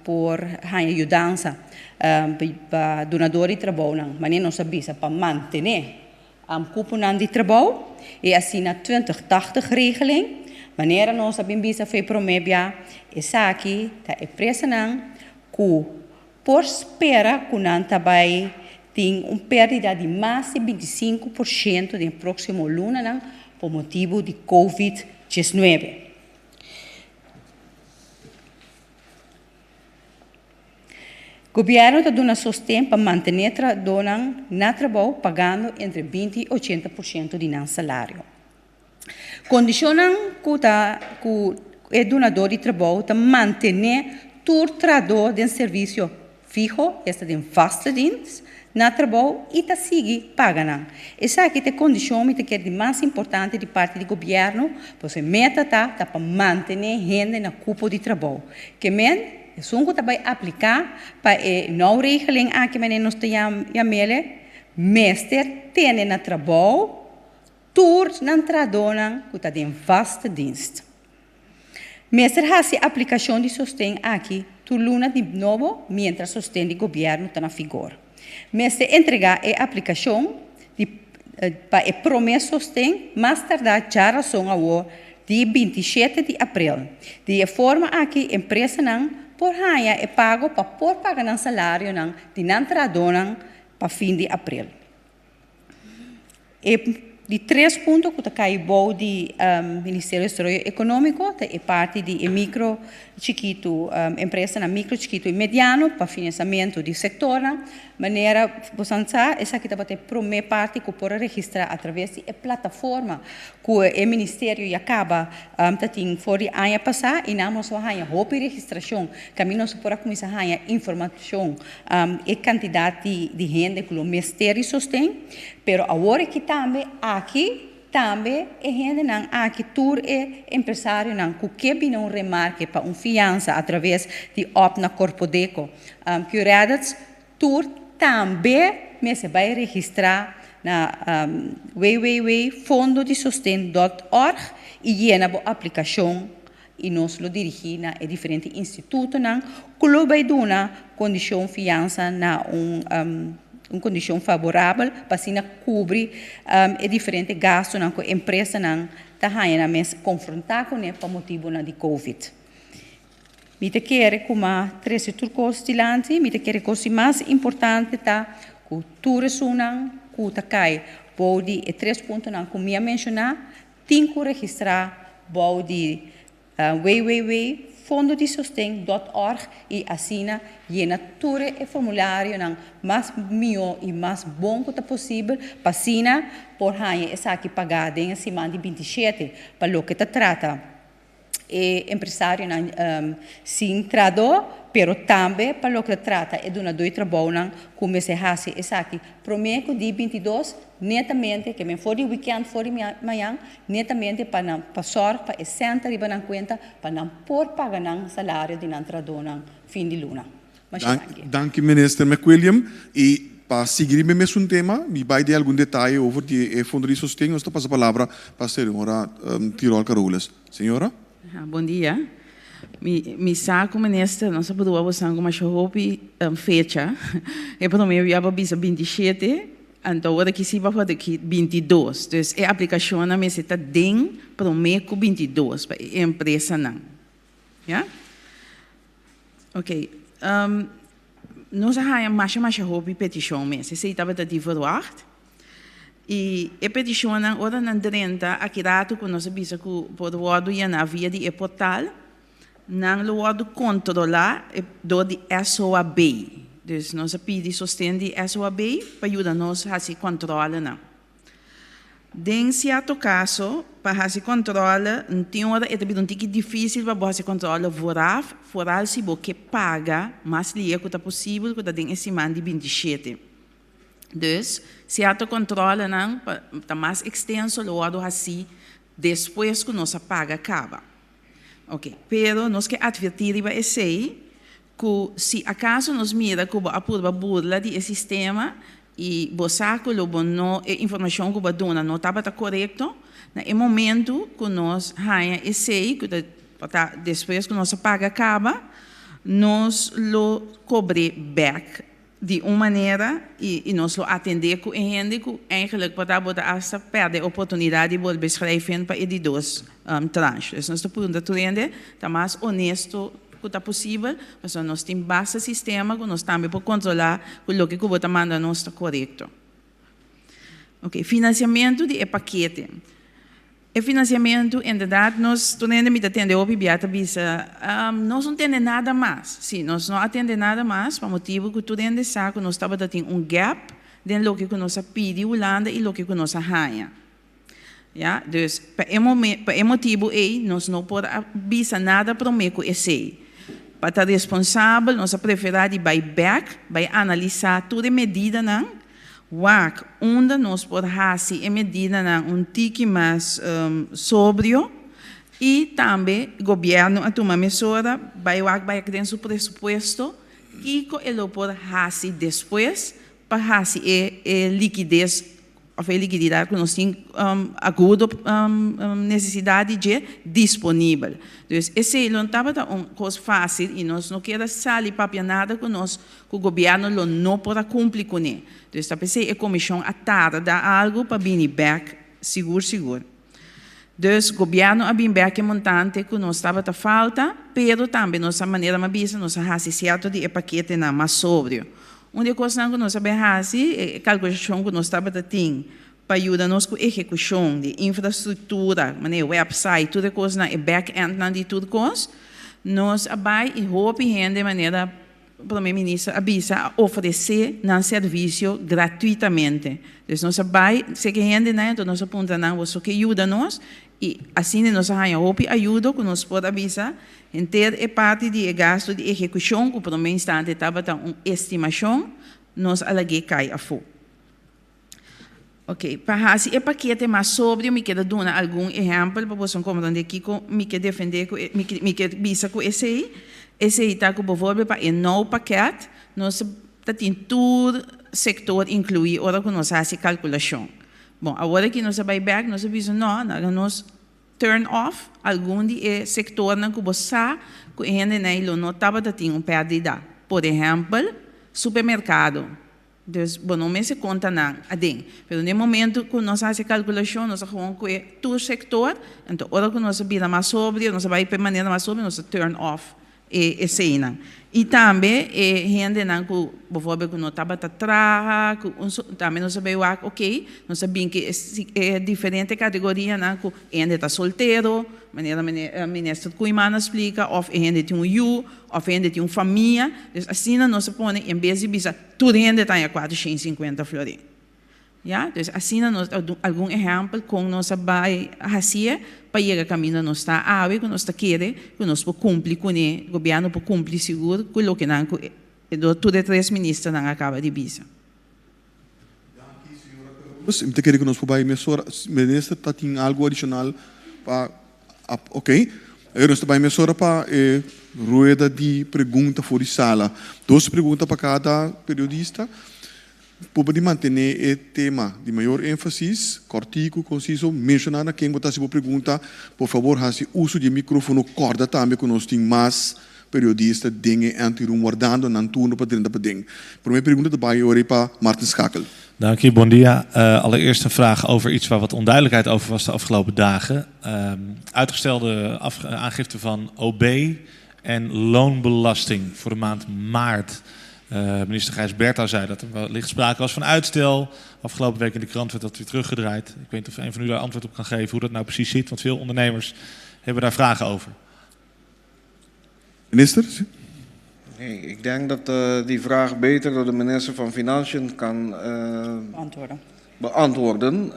por haña yudansa pa dunador di trabounan, manera nos a bisa pa mantené Am kuponan di trabou e asina 20 tachtig regeling. Manera nos a bin bisa fo'i promé bia, esaki ta e presanan ku por spera ku nan ta bai tin un pèrdida di mas di 25% den próksimo lunanan por motibu di covid 19. Gobièrnu ta duna sosten pa mantené trahadónan na trabou pagando entre 20 i 80% di nan salario. Kondishonnan ku ta ku e dunadó di trabou ta mantené tur trahadó den servisio fiho, esta den vaste dienst, na trabou i ta sigui paga nan. Esaki ta e kondishon mi ta kere di mas importante di parti di gobièrnu, pasobra e meta ta ta pa mantené hende na kupo di trabou. Ke men, esun ku ta bai apliká pa e nou regeling aki manera nos ta yam'ele, mester tene na trabou tur nan trahadónan ku ta den vaste dienst. Mester hasi aplikashon di sosten aki tur luna di nobo miéntras sosten di gobièrnu ta na figor. Mester entregá e aplikashon di pa e promé sosten mas tardá djarason awor di 27 di aprel. Di e forma aki empresanan por haña e pago pa por paga nan salarionan di nan trahadónan pa fin di aprel. E di tres punto ku ta kai bou di Ministerio di Desaroyo Ekonómiko ta e parti di e mikro chikitu, empresanan mikro, chikitu i mediano pa finansiamentu di sektornan. Manera bosan sa esaki tabata e promé parti ku por a registrá atraves di e plataforma ku e ministerio ya kaba ta tin for di aña pasá i nan nos a haña hopi registrashon kaminda nos por a kuminsá haña informashon e kantidat di hende ku lo mester di sosten. Pero awor aki tambe aki tambe e hendenan aki tur e empresarionan ku ke bini un remarke pa un fiansa atraves di òp na Korpodeko Qredits tur tambe mester bai registrá na www.fondodisosten.org i yena bo aplikashon i nos lo dirigí na e diferente institutonan ku lo bai duna kondishon fiansa na un un kondishon faborabel pa asina kubri e diferente gastunan ku empresanan ta haña nan mes konfrontá kuné pa motibunan di covid. Mi ta kere ku m'a trese tur kos dilanti, mi ta kere kos di mas importante ta ku tur esunnan ku ta kai bou di e tres puntonan ku mi a menshoná tin ku registrá bou di www.fondodisosten.org i asina yena tur e formularionan mas mihó i mas bon ku ta posibel pa asina por haña esaki pagá den e siman di 27 pa loke ta trata e empresarionan sin trahadó, pero tambe pa loke ta trata e dunadó di trabounan ku mester hasi esaki promé ku di 22, netamente, ke men for di wikènt, for di mañan, netamente pa nan pa sòrg pa e sènt riba nan kuenta pa nan por paga nan salario di nan trahadónan fin di luna. Masha danki. Danki Minister McWilliam. I pa sigui riba e mesun tema, mi bai den algun detaye over di e fondo di sosten. Nos ta pasa palabra pa señora Tirol Caroles. Señora. Bon dia. Mi sa ku minister nos a proba bosan ku masha hopi fecha. E prome bia bo bisa 27, anto awor aki si bo a ki 22. Dus e aplikashonnan mester ta den prome ku 22 pa e empresanan. Ya? Ok. Nos a haña masha masha hopi petishon mes. Esei tabata di verwacht. I e petishonnan ora nan drenta aki ratu ku nos a bisa ku por wòrdu yená via di e portal, nan lo wòrdu kontrolá dor di SOAB. Dus nos a pidi sosten di SOAB pa yuda nos hasi kòntròlenan. Den sierto kaso, pa hasi kòntròle, tin ora e ta bira un tiki difísil pa bo hasi kòntròle vooraf, foral si bo ke paga mas lihe ku ta posibel, ku ta den e siman di 27. Dus, sierto kòntròlenan pa ta mas ekstenso lo wòrdu hasí despues ku nos a paga kaba. Oke, pero nos ke atvertí riba esei ku si akaso nos mira ku bo a purba burla di e sistema i bo sa ku lo bo no e informashon ku bo a duna no tabata korekto, na e momentu ku nos haña esei ku ta ta despues ku nos a paga kaba, nos lo kobr'é bèk di un manera i nos lo atendé ku e hende ku eigenlijk por ta bo ta asta pèrdè e oportunidat di bolbe schrijven pa e di dos tranche. Dus nos ta puntra tur hende ta mas honesto ku ta posibel pasobra nos tin basta sistema ku nos tambe por kontrolá ku loke ku bo ta manda nos ta korekto. Oke, finansiamentu di e pakete. E finansiamentu, inderdat, nos tur hende mi ta tende hopi bia ta bisa, nos no tende nada mas. Sí, nos no a tende nada mas pa motibu ku tur hende sa ku nos tabata tin un gap den loke ku nos a pidi Hulanda i loke ku nos a haña. Ya, dus pa e pa e motibu ei nos no por a bisa nada promé ku esei. Pa ta responsabel nos a preferá di bai bèk, bai analisá tur e medidanan, wak unda nos por hasi e medidanan un tiki mas sobrio i tambe gobièrnu a tuma mesora bai wak bai den su presupuesto kiko e lo por hasi despues pa hasi e likides òf e likididat ku nos tin agudo nesesidat di dje disponibel. Dus esei lo tabata un kos fásil i nos no kier a sali papia nada ku nos ku gobièrnu lo no por a kumpli kuné. Dus ta p'esei e komishon a tarda algu pa bini bèk sigur sigur. Dus gobièrnu a bin bèk e montante ku nos tabata falta, pero tambe nos a manera mi a bisa nos a hasi sierto di e paketenan mas sobrio. Un di e kosnan ku nos a bin hasi, e kalkulashon ku nos tabata tin pa yuda nos ku ehekushon di infrastruktura, manera wèpsait, tur e kosnan, e bèkèntnan di tur kos, nos a bai i hopi hende manera Prome Minister a bisa a ofresé nan servisio gratuitamente. Dus nos a bai seki hendenan enton nos a puntra nan boso ke yuda nos i asina nos a haña hopi ayudo ku nos por a bisa henter e parti di e gastu di ehekushon ku prome instante tabata un estimashon nos a lag'é kai afó. Ok, pa hasi e pakete mas sobrio mi keda duna algun ehèmpel pa boso komprondé kiko mi ke defendé ku e mi ke bisa ku esei. Esei ta ku bovorbel pa e nou pakèt nos ta tin tur sektor inkluí ora ku nos hasi kalkulashon. Bon, awor aki nos a bai bèk nos a bisa nò, laga nos turn off algun di e sektornan ku bo sa ku e hendenan ei lo no tabata tin un pèrdida. Por ehèmpel, supermerkado. Dus bo no mester konta nan aden. Pero den momento ku nos a hasi e kalkulashon nos a gewoon ku e tur sektor, anto ora ku nos a bira mas sobrio, nos a bai pa e manera mas sobrio, nos a turn off e eseinan. I tambe e hendenan ku bovorbel ku no tabata traha, ku un tambe nos a bai wak oke, nos a bin ku e diferente kategorianan ku e hende ta soltero, manera minister Koeiman a splika, òf e hende tin un yu, òf e hende tin un famia. Dus asina nos a pone en bes di bisa Tur hende ta haña 450 florin. Ya, dus asina nos ta dun algun ehèmpel kon nos a bai hasié pa yega kaminda nos ta awe ku nos ta kere ku nos por kumpli kuné, gobièrnu por kumpli sigur ku loke nan ku e tur e tres ministernan a kaba di bisa. Danki señora Carolus. Mi ta kere ku nos por bai mesora. Minister ta tin algu adishonal pa Ok. Ayer nos ta bai mesora pa e rueda di pregunta for di sala. Dos pregunta pa kada periodista. Por di mantené e tema di mayor énfasis, kòrtiku, konsiso, menshoná na ken bo ta hasi bo pregunta. Por fabor hasi uso di e mikrófono. Kòrda tambe ku nos tin mas periodista den e anteroom wardando nan turno pa drenta paden. Promé pregunta ta bai ora ei pa Martin Schakel. Dank u, bon dia. Allereerst een vraag over iets waar wat onduidelijkheid over was de afgelopen dagen. Uitgestelde aangifte van OB en loonbelasting voor de maand maart. Minister Gijsbertha zei dat er wellicht sprake was van uitstel. Afgelopen week in de krant werd dat weer teruggedraaid. Ik weet niet of een van u daar antwoord op kan geven hoe dat nou precies zit, want veel ondernemers hebben daar vragen over. Minister? Nee, ik denk dat die vraag beter door de minister van Financiën kan beantwoorden. beantwoorden.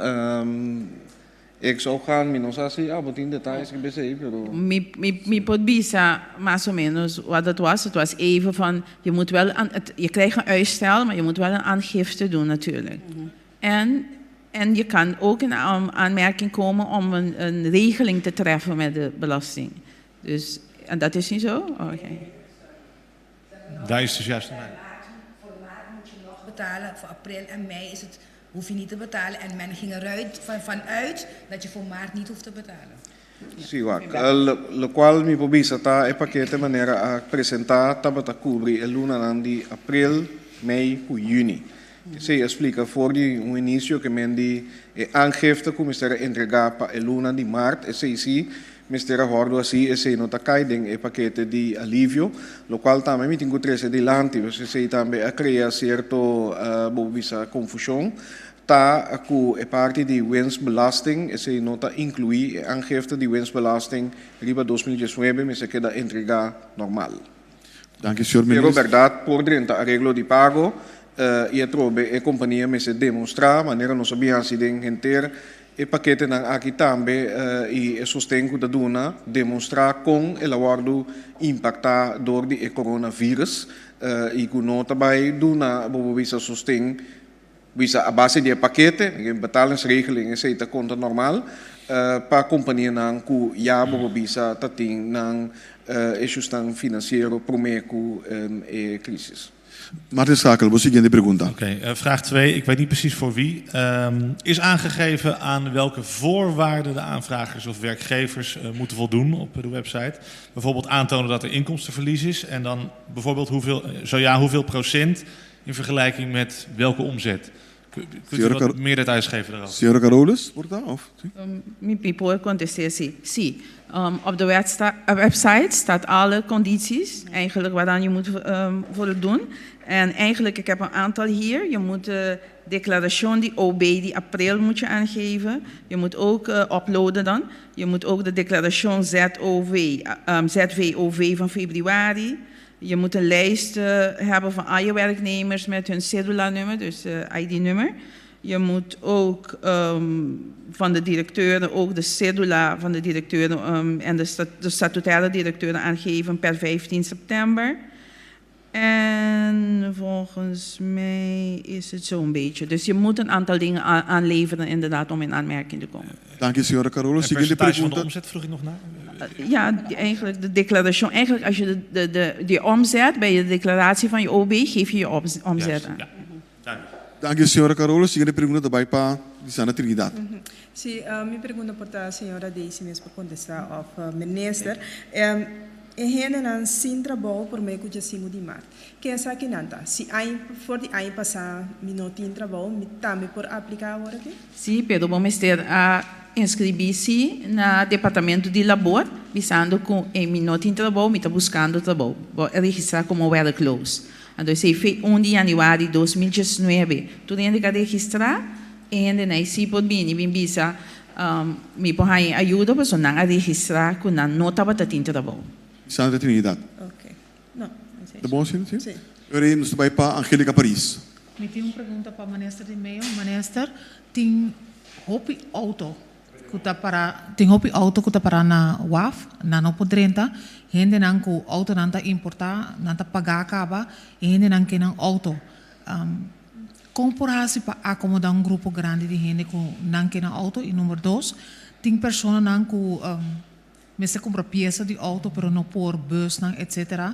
Ik zou gaan, mi no sa si abo tin details riba esei, pero. Mi, mi, mi por bisa mas o menos wat dat was. Het was even van, je moet wel, het, je krijgt een uitstel, maar je moet wel een aangifte doen natuurlijk. En, en je kan ook in aanmerking komen om een, een regeling te treffen met de belasting. Dus, en dat is niet zo? Oh, oké. Okay. Daar is dus juist een Voor maart moet je nog betalen, voor april en mei is het, hoef je niet te betalen. En men ging eruit van, vanuit dat je voor maart niet hoeft te betalen. Sí, wak. Lokual mi por bisa ta e pakete manera a presentá tabata kubri e lunanan di aprel, mei ku yüni. Esei a splika for di un inisio ke men di e aangifte ku mester a entregá pa e luna di mart. Esei sí mester a hòrdu así, esei no ta kai den e pakete di alivio, lokual tambe mi tin ku trese dilanti, pasobra esei tambe a krea sierto, bo por bisa, konfushon. Ta ku e parti di winstbelasting, esei no ta inkluí e aangifte di winstbelasting riba 2019 mester keda entregá normal. Danki, señor Pero minister. bèrdat por drenta areglo di pago i atrobe e kompania mester demostrá, manera nos a bin hasi den henter. E paketenan aki tambe i e sosten ku ta duna demonstrá kon el a wòrdu impaktá dor di e coronavirus i ku no ta bai duna bo por bisa sosten bisa a base di e pakete, e betalingsregeling esei ta konta normal pa kompanianan ku ya bo por bisa ta tin nan issuesnan finansiero promé ku e krisis. Martin Schakel, bo siguiente pregunta. Oké, vraag 2. Ik weet niet precies voor wie. Is aangegeven aan welke voorwaarden de aanvragers of werkgevers moeten voldoen op de website? Bijvoorbeeld aantonen dat er inkomstenverlies is en dan bijvoorbeeld hoeveel, zo ja, hoeveel procent in vergelijking met welke omzet? Kunt u wat meer details geven daarover? Señora Carolus, por ta? Of, sí? Mi por contestar, sí. Sí. Op de website staat alle condities, eigenlijk waaraan je moet voldoen. En eigenlijk, ik heb een aantal hier. Je moet de declaratie die OB die april moet je aangeven. Je moet ook uploaden dan. Je moet ook de declaratie ZOV, ZVOV van februari. Je moet een lijst hebben van al je werknemers met hun cedula-nummer, dus ID-nummer. Je moet ook van de directeuren, ook de cedula van de directeuren en de statutaire directeuren aangeven per 15 september. En volgens mij is het zo'n beetje. Dus je moet een aantal dingen aanleveren inderdaad om in aanmerking te komen. Dank je, señora Carolus. En percentage van de omzet vroeg ik nog naar? Ja, eigenlijk de declaratie. Eigenlijk als je de omzet bij de declaratie van je OB, geef je je omzet aan. Ja. Duidelijk. Dank je, señora Carolus. Siguiente pregunta tambe pa Lisandra Trinidad. Sí, mi pregunta por ta señora Daisy mes por contesta of minister. E hendenan sin trabou promé ku 15 di mart. Ken esakinan ta? Si aña, for di aña pasá mi no tin trabou, mi tambe por apliká awor aki? Sí, pero bo mester a inskribí sí na departamento di labor, bisando ku mi no tin trabou, mi ta buskando trabou. Bo registrá komo werkloos. Anto esei fe 1 di yanüari 2019. Tur hende ku a registrá, e hendenan sí por bini bin bisa mi por haña ayuda, pasobra nan a registrá ku nan no tabata tin trabou. Sandra Trinidad. Ok. No, esei. Ta bon asina, sí? Sí. Ora nos ta bai pa Angelica Paris. Mi tin un pregunta pa minister di Medio. Minister, tin hopi auto ku ta para, tin hopi auto ku ta para na waf, nan no por drenta. Hendenan ku autonan ta importá, nan ta pagá kaba, i hendenan ke nan auto. Kon por hasi pa akomodá un grupo grandi di hende ku nan ke nan auto? I number dos, tin personanan ku mester kumpra piesa di auto pero no por, busnan etcetera.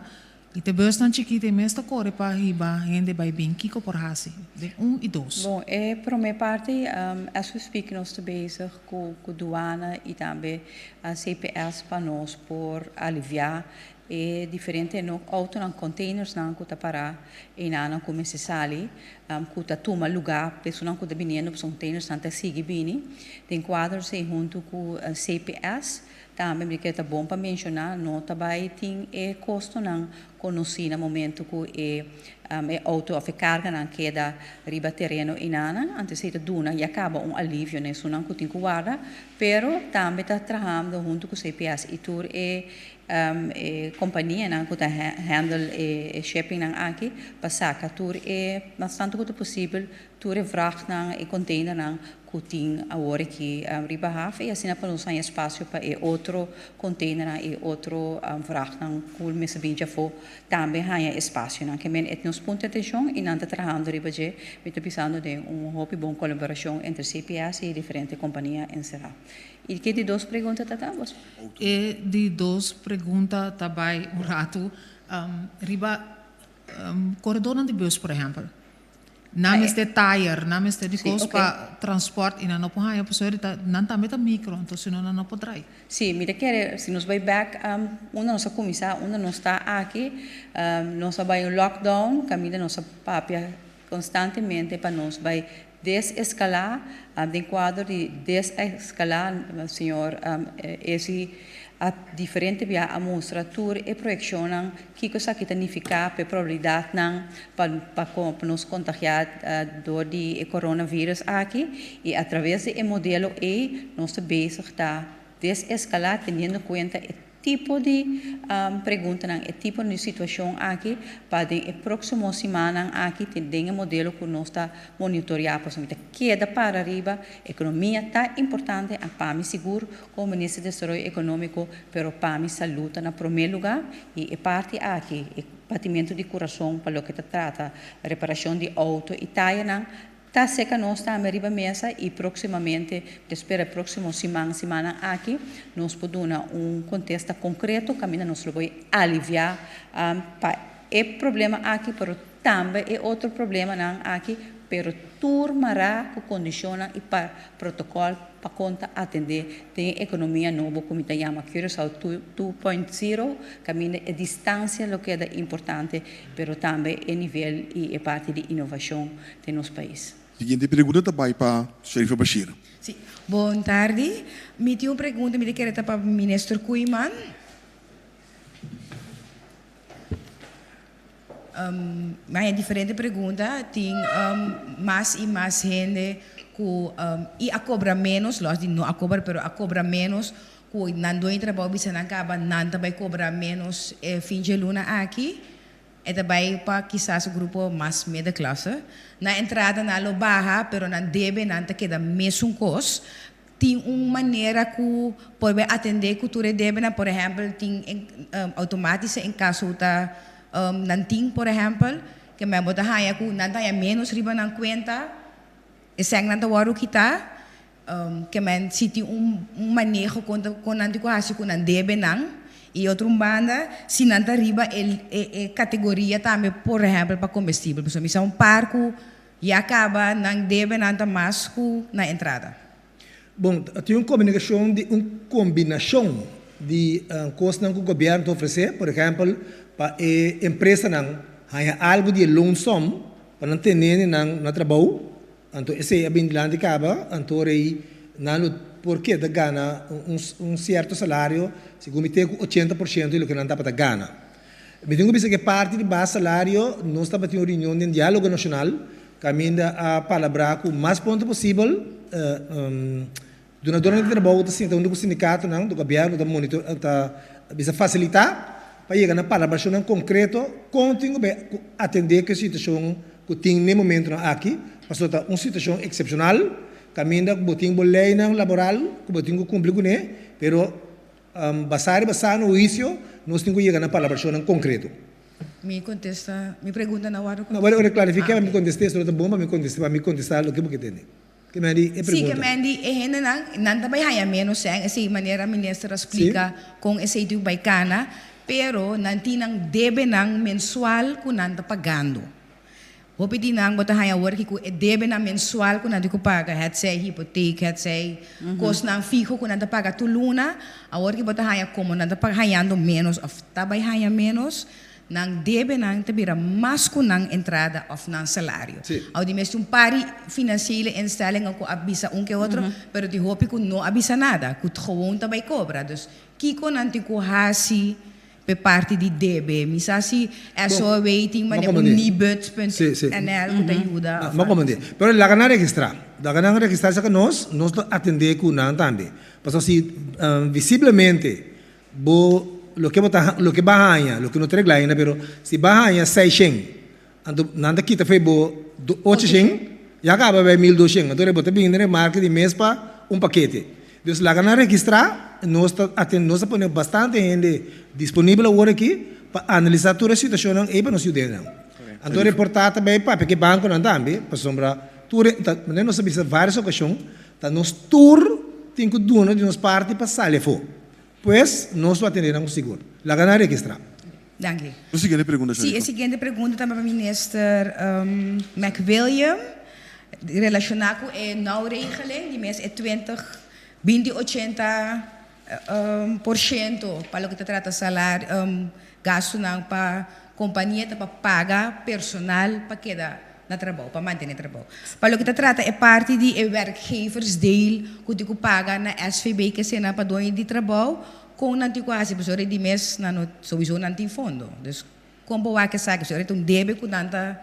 I te busnan chikito e mes ta kore pa hiba hende bai bin. Kiko por hasi? Den un i dos. Bon, e promé parti, as we speak nos ta bezig ku duana i tambe CPS pa nos por aliviá e diferente no autonan, containersnan ku ta pará einan ku mester sali, ku ta tuma lugá personanan ku ta biniendo pasobra containersnan ta sigui bini. Den kuadro esei huntu ku CPS tambe mi kere ta bon pa menshoná no ta bai tin e kostonan konosí na momento ku e e auto òf e karganan keda riba tereno einan. Anto esei ta duna ya kaba un alivio na esunnan ku tin ku warda, pero tambe ta trahando huntu ku CPS i tur e e kompanianan ku ta handle e shippingnan aki pa saka tur e mas tantu ku ta posibel tur e vrachtnan, e containernan ku tin awor aki riba haf i asina pa nos haña espasio pa e otro containernan i otro vrachtnan ku mester bin djafó tambe haña espasionan. Ke men e nos punto di atenshon i nan ta trahando riba dje. Mi ta bisando den un hopi bon kolaborashon entre CPS i e diferente kompania enserá. I ke di dos pregunta ta ta? E di dos pregunta ta bai un ratu riba koredornan di bus, por ehèmpel. Nan mester tayer, nan mester di kos pa transport i nan no por haña pasobra ta nan tambe ta mikro, anto si no nan no por drai. Sí, mi ta kere si nos bai bèk unda nos a kuminsá, unda nos ta aki, nos a bai un lockdown kaminda nos a papia konstantemente pa nos bai deseskalá den kuadro di deseskalá señor Ezi a diferente bia a mustra tur e proyekshonnan kiko esaki ta nifiká pa e probabilidatnan pa pa nos kontagiá dor di e coronavirus aki i atraves di e modelo ei nos ta bezig ta deseskalá teniendo kuenta e. tipo di preguntanan, e tipo di situashon aki pa den e próksimo simannan aki tin den e modelo ku nos ta monitoreá pasobra mi ta keda para riba ekonomia ta importante a pa mi sigur komo Minister di Desaroyo Ekonómiko pero pa mi salú ta na promé lugá i e parti aki e batimentu di kurason pa loke ta trata reparashon di outo i tayanan Ta seca nos tambe riba mesa y proximamente, mi ta spera e proximo siman, simannan aki, nos por duna un contesta concreto caminda nos lo bay alivia pa e problema aki, pero tambe e otro problemanan aki, pero tur mara cu condicionnan y pa protocol pa con ta atende den e economia nobo cu mi ta yama Curaçao 2.0, caminda e distancia lo keda importante, pero tambe e nivel y e parti di innovacion den nos pais. Siguiente pregunta ta bai pa Sherifa Bashir. Sí, bon tardi. Mi tin un pregunta, mi ta kere ta pa Minister Koeiman. Mi haña diferente pregunta. Tin mas i mas hende ku i a kobra ménos, lòs di no a kobra, pero a kobra ménos ku nan dueño di trabou bisa nan kaba nan ta bai kobra ménos e fin dje luna aki. E ta bai pa kisas grupo mas middenklasse. Nan entrada nan lo baha, pero nan debe nan ta keda mesun kos. Tin un manera ku por bai atendé ku tur e debenan, por ehèmpel tin outomatische incasso ta nan tin por ehèmpel, ke men bo ta haña ku nan ta haña ménos riba nan kuenta, esèn nan ta wòrdu kitá. Ke men si tin un maneho kon ta kon nan tin ku hasi ku nan debenan i otro un banda si nan ta riba e e kategoria tambe por ehèmpel pa kombestibel pasobra mi sa un par ku ya kaba nan debenan ta mas ku nan entrada. Bon, tin un komunikashon di un kombinashon di kosnan ku gobièrnu ta ofresé, por ehèmpel pa e empresanan haña algu di e loonsom pa nan tene nan na trabou. Anto esei a bin dilanti kaba, anto ora ei nan lo por keda gana un sierto salario, segun mi te ku 80% di loke nan tabata gana. Mi tin ku bisa ku e parti di bas salario, nos tabatin un reunion den Diálogo Nashonal, kaminda a palabrá ku mas pronto posibel Dunadornan di trabou ta sinta huntu ku sindikatonan di gobièrnu ta monitor ta bisa fasilitá pa yega na palabrashonnan konkreto kon tin ku bai atendé ku e situashon ku tin n'e momentunan aki, pasobra ta un situashon eksepshonal kaminda ku bo tin bo leinan laboral ku bo tin ku kumpli kuné, pero basá riba sano huisio nos tin ku yega na palabrashonnan konkreto. Mi kontesta mi pregunta na wòrdu kontestá. No, ora klarifiká pa mi kontest'é, solo ta bon pa mi kontest'é pa mi kontestá loke bo ke tende. Ke men di e Sí, ke pregunta. men di e hendenan, nan ta bai haña ménos sèn, esei manera minister a Sí. splika kon esei tin bai kana, pero nan tin nan debenan mensual ku nan ta pagando. Hopi di nan bo ta haña awor ki ku e debenan mensual ku nan tin ku paga, hetzij hipotek, hetzij kosnan fiho ku nan ta paga tur luna, awor ki bo ta haña komo nan ta hañando ménos òf ta bai haña ménos, Nan debenan ta bira mas ku nan entrada òf nan salario. Awo di mester un par di financiële instellingen ku a bisa un ke otro, pero tin hopi ku no a bisa nada, ku gewoon ta bai kobra. Dus kiko nan tin ku hasi p'e parti di debe? Mi sa si SOAW tin manera un nibud punt nl ku ta yuda òf M'a komprendé. Pero laga nan registrá. Laga nan registrá esaki nos, nos ta atendé ku nan tambe. Pasobra si visiblemente Bo loke bo ta loke bo a haña, loke no ta regla ainda, pero si bo a haña seishen, anto nan ta kita fo'i bo ochoshen, ya kaba bai mildoshen, anto bo ta bini den remarke di mes pa un pakete. Dus laga nan registrá, nos ta aten nos ta pone bastante hende disponibel awor aki pa analisá tur e situashonnan ei pa nos yuda nan. Anto reportá ta bai papia ku e bankonan tambe, pasobra tur e ta manera nos a bisa vários okashon, ta nos tur tin ku duna di nos parti pa sali afó. Pues, nos lo atendé nan ku sigur. Laga nan registrá. Danki. Un siguiente pregunta, Sí, e Sharifa. siguiente pregunta ta pa Minister McWilliam, relashoná ku e nauwregeling di mes e twintig, binti 80 por shento pa loke ta trata salar, gastunan pa kompania ta pa paga personal pa keda na trabou, pa mantené trabou. Pa loke ta trata e parti di e werkgeversdeel ku tin ku paga na SVB ke sena pa doño di trabou, kon nan tin ku hasi? Pasobra di mes nan no souiso nan tin fondo. Dus kon por wak esaki? Pasobra e ta un debe ku nan ta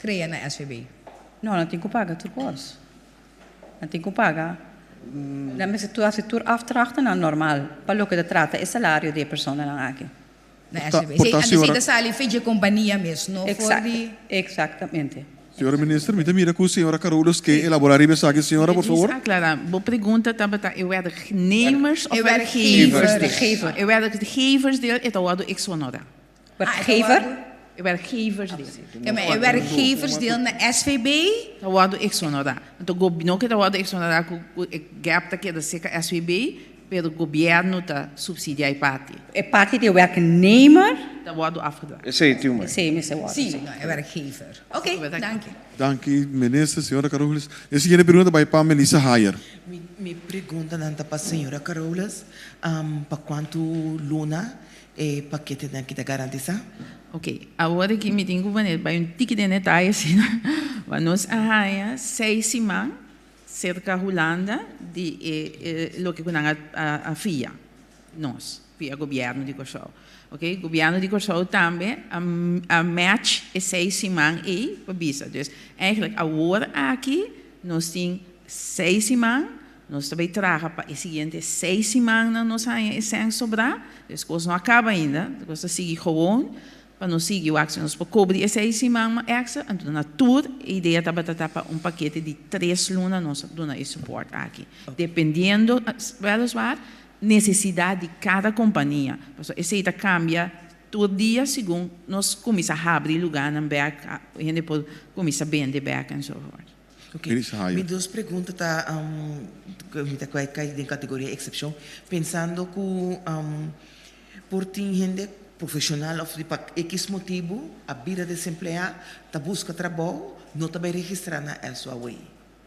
krea na SVB. No, nan tin ku paga tur kos. Nan tin ku paga. Nan mester tur hasi tur afdrachtennan normal pa loke ta trata e salario di e personanan aki. Na SVB. Por ta Anto esei señora. ta sali fe dje kompania mes, no for di. Exactamente. Señora Minister, mi ta mira ku señora Carolus ke elabora riba esaki. Señora, por favor. Djis aklará, bo pregunta tabata e werknemers of E werkgevers. werkgevers? E werkgeversdeel e ta wòrdu eksonorá. Werkgever? E werkgeversdeel. Ja, maar e werkgeversdeel na SVB? Ta wòrdu eksonorá. Anto no ke ta wòrdu eksonorá ku e gap ta keda serka SVB, pero gobièrnu ta subsidiá e parti. E parti di e werknemer? Ta wòrdu afgedraaid. Esei tin un. Esei mester wòrdu. Sí, no, e werkgever. Oké, danki. Danki Minister. Señora Carolus. E siguiente pregunta ta bai pa Melissa Hayer. Mi preguntanan ta pa señora Carolus. Pa kuantu luna E paketenan ki ta garantisá. Ok, awor aki mi tin ku pone bai un tiki den detaye asina, ma nos a haña seis siman serka Hulanda di e loke ku nan a fia nos, fia gobièrnu di Kòrsou. Ok, gobièrnu di Kòrsou tambe a match e seis siman ei pa bisa. Dus eigenlijk awor aki nos tin seis siman. Nos ta bay traha pa e siguiente seis simannan nos haña e sèn sobrá. Dus kos no a kaba ainda, kos ta sigui gewoon pa nos sigui wak si nos por kobri e seis siman mas èkstra. Anto na tur e idea tabata ta pa un pakete di tres luna nos a duna e support aki, dependiendo wèleswaar nesesidat di kada kompania, pasobra esei ta kambia tur dia segun nos kuminsá habri lugánan bèk, hende por kuminsá bende bèk enzovoort. Ok, mi dos pregunta ta mi ta kai den kategoria eksepshon, pensando ku por tin hende profeshonal òf pa ekis motibu a bira desempleá ta buska trabou no ta bai registrá na SOAW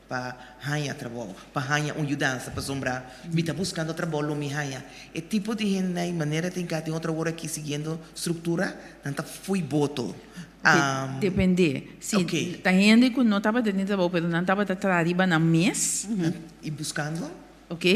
pa haña trabou, pa haña un yudansa pasobra mi ta buskando trabou lo mi haña. E tipo di hende ei manera tin ka tin otro wor aki siguiendo struktura nan ta fui boto. Depende. Si ta hende ku no tabata tin trabou pero nan tabata traha riba nan mes. I buskando. Ok.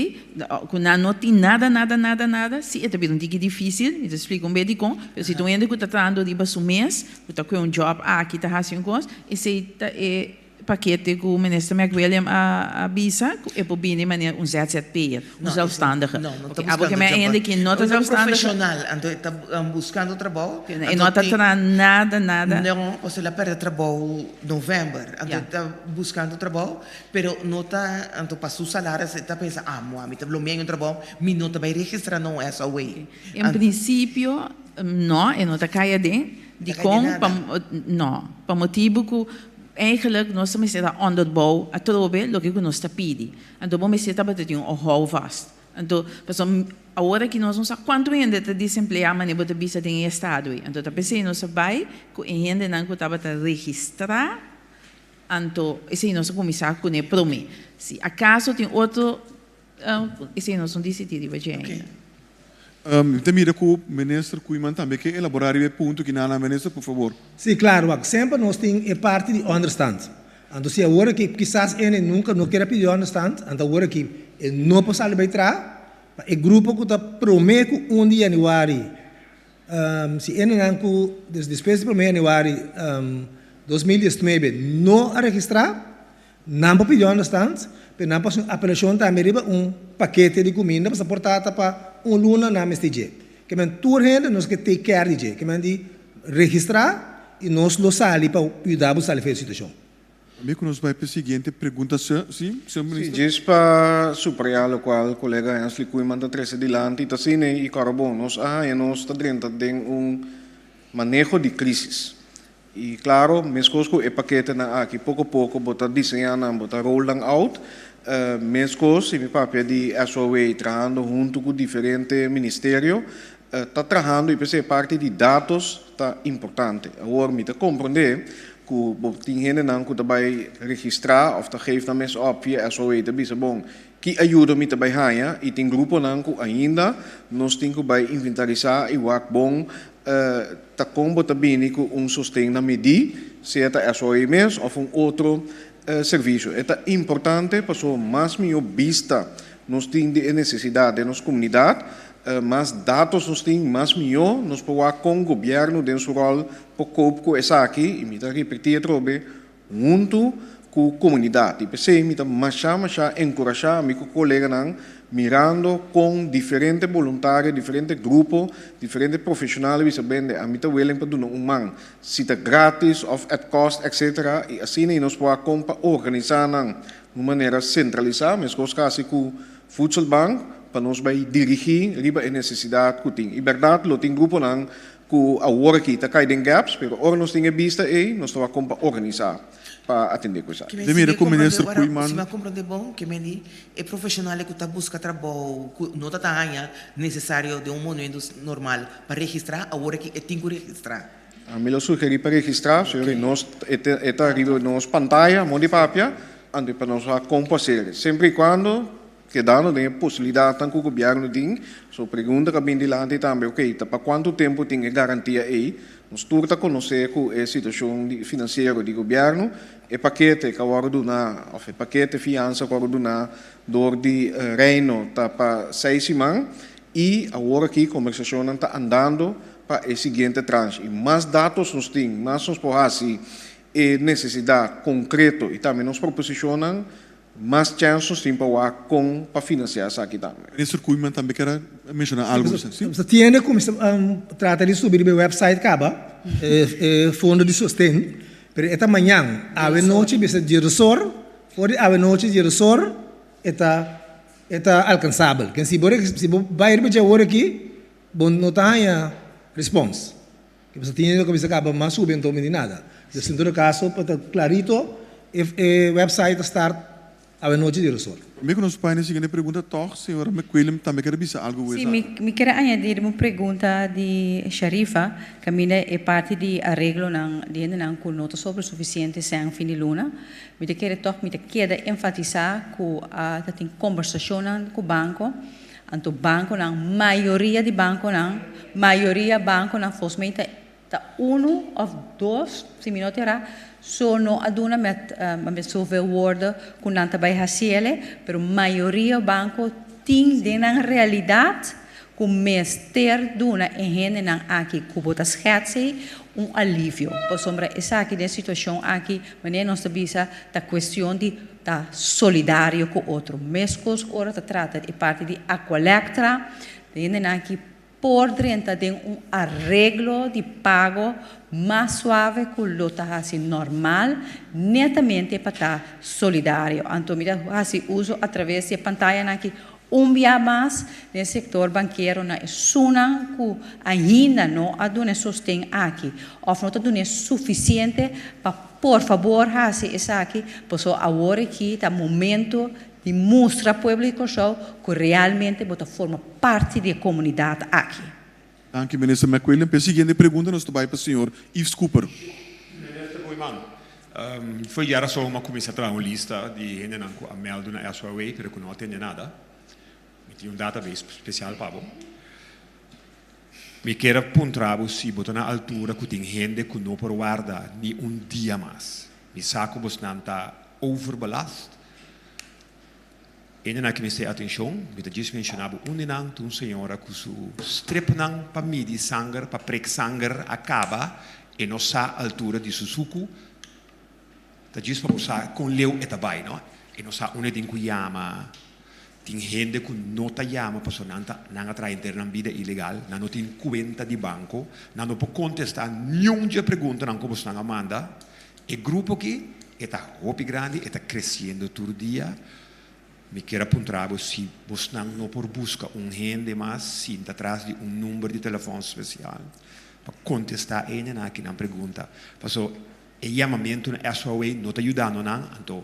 Ku nan no tin nada nada nada nada, si e ta bira un tiki difisil. Mi ta splika un bes dikon. Pero si ta un hende ku ta trahando riba su mes, ku ta kue un job aki ta hasi un kos, esei ta e Pakete ku Minister McWilliam a bisa ku e por bini manera un ZZP'er, un zelfstandige. No, no ta Abo buskando ke men job. hende ki no ta E ta zelfstandige. profesional, anto e ta buskando trabou. E no ta traha nada, nada. No, pasobra el a perde trabou november, anto e ta buskando trabou, pero no ta, anto pa su salaris e ta pensa, ah, moa, mi ta lo mi hay un trabou, mi no ta bai registra na un SOW. En prinsipio, no, e no ta kai aden. Dikon? Pa, no, pa motibu ku Eigenlijk nos ta mester ta onderbouw atrobe loke ku nos ta pidi. Anto bo mester tabata tin un houvast. Anto, pasobra awor aki nos no sa kuantu hende ta desempleá manera bo ta bisa den e estado ei. Anto ta p'esei nos a bai ku e hendenan ku tabata registrá, anto esei nos a kuminsá kuné promé. Si akaso tin otro Esei nos no disidí riba dje ainda. Mi ta mira ku Minister Koeiman tambe ke elaborá riba e punto ki nan a Minister, por fabor. Sí, klaro, wak. Semper nos tin e parti di onderstand. Anto si awor aki kisas ene nunka no kier a pidi onderstand, anto awor aki e no por sali bai traha, pa e grupo ku ta promé ku un di yanüari, si enenan ku despues di promé yanüari 2019 no a registrá, Nan por pidi onderstand, pero nan por haci un apelacion tambe riba un pakete di cuminda pasobra por ta ta pa un luna nan mester dje. Ke men tur hende nos ke take care di dje, ke men di registra y nos lo sali pa yuda bo sali for e situacion. Tambe cu nos bai pa e siguiente pregunta, si, señor Minister. Si, djis pa subraya locual colega Hensley Koeiman ta trece dilanti ta asina y cora bon, nos a haña nos ta drenta den un maneho di crisis. I klaro, meskos ku e paketenan aki poko poko bo ta diseñá nan, bo ta roll nan out, meskos si mi papia di SOW trahando huntu ku diferente ministerio ta trahando i p'esei e parti di datos ta importante. Awor mi ta komprondé ku bo tin hendenan ku ta bai registrá òf ta geef nan mes òp via SOW ta bisa bon ki ayudo mi ta bai haña i tin gruponan ku ainda nos tin ku bai inventarisá i wak bon Ta kon bo ta bini ku un sosten na midí, sea ta SOE mes òf un otro servisio. E ta importante pasobra mas mihó bista nos tin di e nesesidat den nos komunidat, mas datos nos tin, mas mihó nos por wak kon gobièrnu den su ròl por koop ku esaki, i mi ta ripití atrobe, huntu. ku komunidat. I p'esei mi ta masha masha enkurashá mi ku koleganan mirando kon diferente boluntario, diferente grupo, diferente profeshonal a bisa bende ami ta willing pa duna un man, si ta gratis òf at cost etcetera i asina i nos por a kon pa organisá nan un manera sentralisá meskos kasi ku Voedselbank pa nos bai dirigí riba e nesesidat ku tin. I bèrdat lo tin gruponan ku awor aki ta kai den gaps, pero ora nos tin e bista ei, nos ta wak kon pa organisá pa atendé ku esaki. Ke men si mi komprondé ora, si mi a komprondé bon, ke men di e profeshonal ku ta buska trabou ku no ta ta haña nesesario den un monumentu normal pa registrá, awor aki e tin ku registrá. Ami lo sugerí pa registrá, señor, i nos e ta riba nos pantaya, mon di papia, anto pa nos wak kon pa hacer. Semper i kuando Kedando den e posibilidatnan ku gobièrnu tin, so pregunta ku a bin dilanti tambe, ok, ta pa kuantu tempu tin e garantia ei? Nos tur ta konosé ku e situashon di finansiero di gobièrnu, e pakete ku a wòrdu duná òf e pakete fiansa ku a wòrdu duná dor di Reino ta pa seis siman i awor aki kombersashonnan ta andando pa e siguiente tranche. I mas datos nos tin, mas nos por hasi e nesesidat konkreto i tambe nos proposishonnan. Mas chèns nos tin pa wak kon pa finansiá esaki tambe. Minister Koeiman tambe kier a menshoná algu. Si. Bo ta tiende ku mi trata di subi riba e website kaba, e fondo di sosten, pero e ta mañan, awe nochi bisa djedosor, for di awe nochi djedosor e ta e ta alkansabel. Ken si bo si bo bai riba dje awor aki, bo no ta haña respons. Ke bo sa tiende loke mi sa kaba mas subi anto mi di nada. Dus en todo kaso pa ta klarito e e website ta start awenochi di resort. Mi ku nos pai na siguiente pregunta tòg señora McQuilliam tambe ker bisa algu Sí, mi mi ker a añadir un pregunta di Sharifa kaminda e parti di areglonan di hendenan ku no ta sobre sufisiente sèn fin di luna. Mi ta kere tòg mi ta keda enfatisá ku a ta tin kombersashonnan ku banko. Anto bankonan, mayoria di bankonan, mayoria bankonan volgens mij ta ta unu of dos, si mi no ta erá, so no a duna met met zoveel woorden ku nan ta bai hasiele, pero mayoria banko tin den nan realidat ku mester duna e hendenan aki ku bo ta schets ei un alivio. Pasobra esaki den e situashon aki, manera nos ta bisa, ta kuestion di ta solidario ku otro. Meskos ora ta trata di e parti di Aqualectra, de hendenan ki por drenta den un areglo di pago mas suave ku lo ta hasi normal, netamente pa ta solidario. Anto mi ta hasi uso atraves di e pantayanan aki un bia mas den sektor bankero na esunnan ku ainda no a duna e sosten aki òf no ta duna e sufisiente pa Por fabor hasi esaki, pasobra awor aki ta momento di mustra pueblo di Kòrsou ku realmente bo ta forma parti di e komunidat aki. Danki Minister McWilliam. Pa e siguiente pregunta nos ta bai pa señor Yves Cooper. Minister Koeiman, foi djarason mi a kuminsá traha un lista di hendenan ku a mèldu na SOAW pero ku no a tende nada. Mi tin un database spesial pa bo. Mi kier a puntra bo si bo ta na altura ku tin hende ku no por warda ni un dia mas. Mi sa ku bosnan ta overbelast. Hendenan ki mester atenshon, mi ta djis menshoná bo un di nan, ta un señora ku su stripnan pa midi sanger, pa prek sanger a kaba, e no sa altura di su suku. Ta djis pa bo sa kon leu e ta bai, no? E no sa unda e tin ku yama. Tin hende ku no ta yama pasobra nan ta nan a traha henter nan bida ilegal, nan no tin kuenta di banko, nan no por kontestá niun dje preguntanan ku bosnan a manda. E grupo aki e ta hopi grandi, e ta kresiendo tur dia. Mi kier a puntra bo si bosnan no por buska un hende mas sinta tras di un number di telefòn spesial pa kontestá e hendenan aki nan pregunta. Pasobra e yamamentu na SOAW no ta yudando nan, anto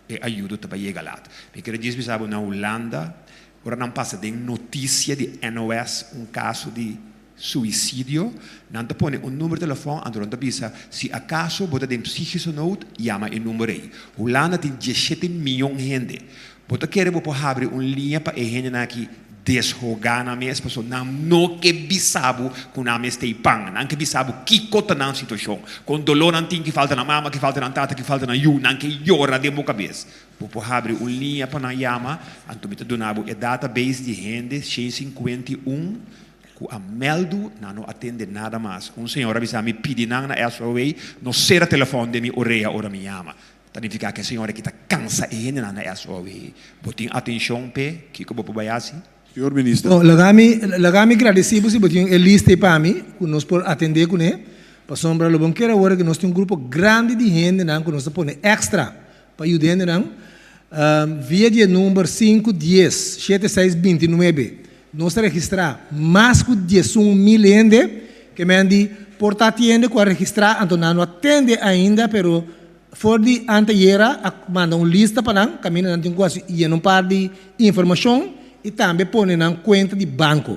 e ayudo ta bai yega lat. Mi kere djis bisa bo na Hulanda ora nan pasa den notisia di NOS un kaso di suisidio nan ta pone un number telefòn anto nan ta bisa si akaso bo ta den psíkische nood yama e number ei. Hulanda tin dieshete miyon hende. Bo ta kere bo por habri un liña pa e hendenan aki deshogá nan mes? Pasobra nan no ke bisa bo ku nan mes ta e pan. Nan ke bisa bo kiko ta nan situashon. Kon doló nan tin, ki falta nan mama, ki falta nan tata, ki falta nan yu. Nan ke yora den bo kabes. Bo por habri un liña pa nan yama, anto mi ta duna bo e database di hende 151 ku a mèldu, nan no a tende nada mas. Un señora a bisa mi, pidi nan na SOA no sera telefòn den mi orea ora mi yama. Ta nifiká ku e señora aki ta kansa e hendenan na SOAW. Bo tin atenshon p'e? Kiko bo por bai hasi? Señor Minister. No, laga mi, laga mi gradisí bo si bo tin e lista ei pa mi, ku nos por atendé kuné. Pasobra lo bon kere awor ku nos tin un grupo grandi di hendenan ku nos ta pone èkstra pa yuda hendenan. Via di e number sinku dies shete seis bintinuebe nos a registrá mas ku 11.000 hende, ke men di por ta tiende ku a registrá anto nan no a tende ainda pero For di antayera a manda un lista pa nan kaminda nan tin ku hasi yena un par di informashon i tambe pone nan kuenta di banko.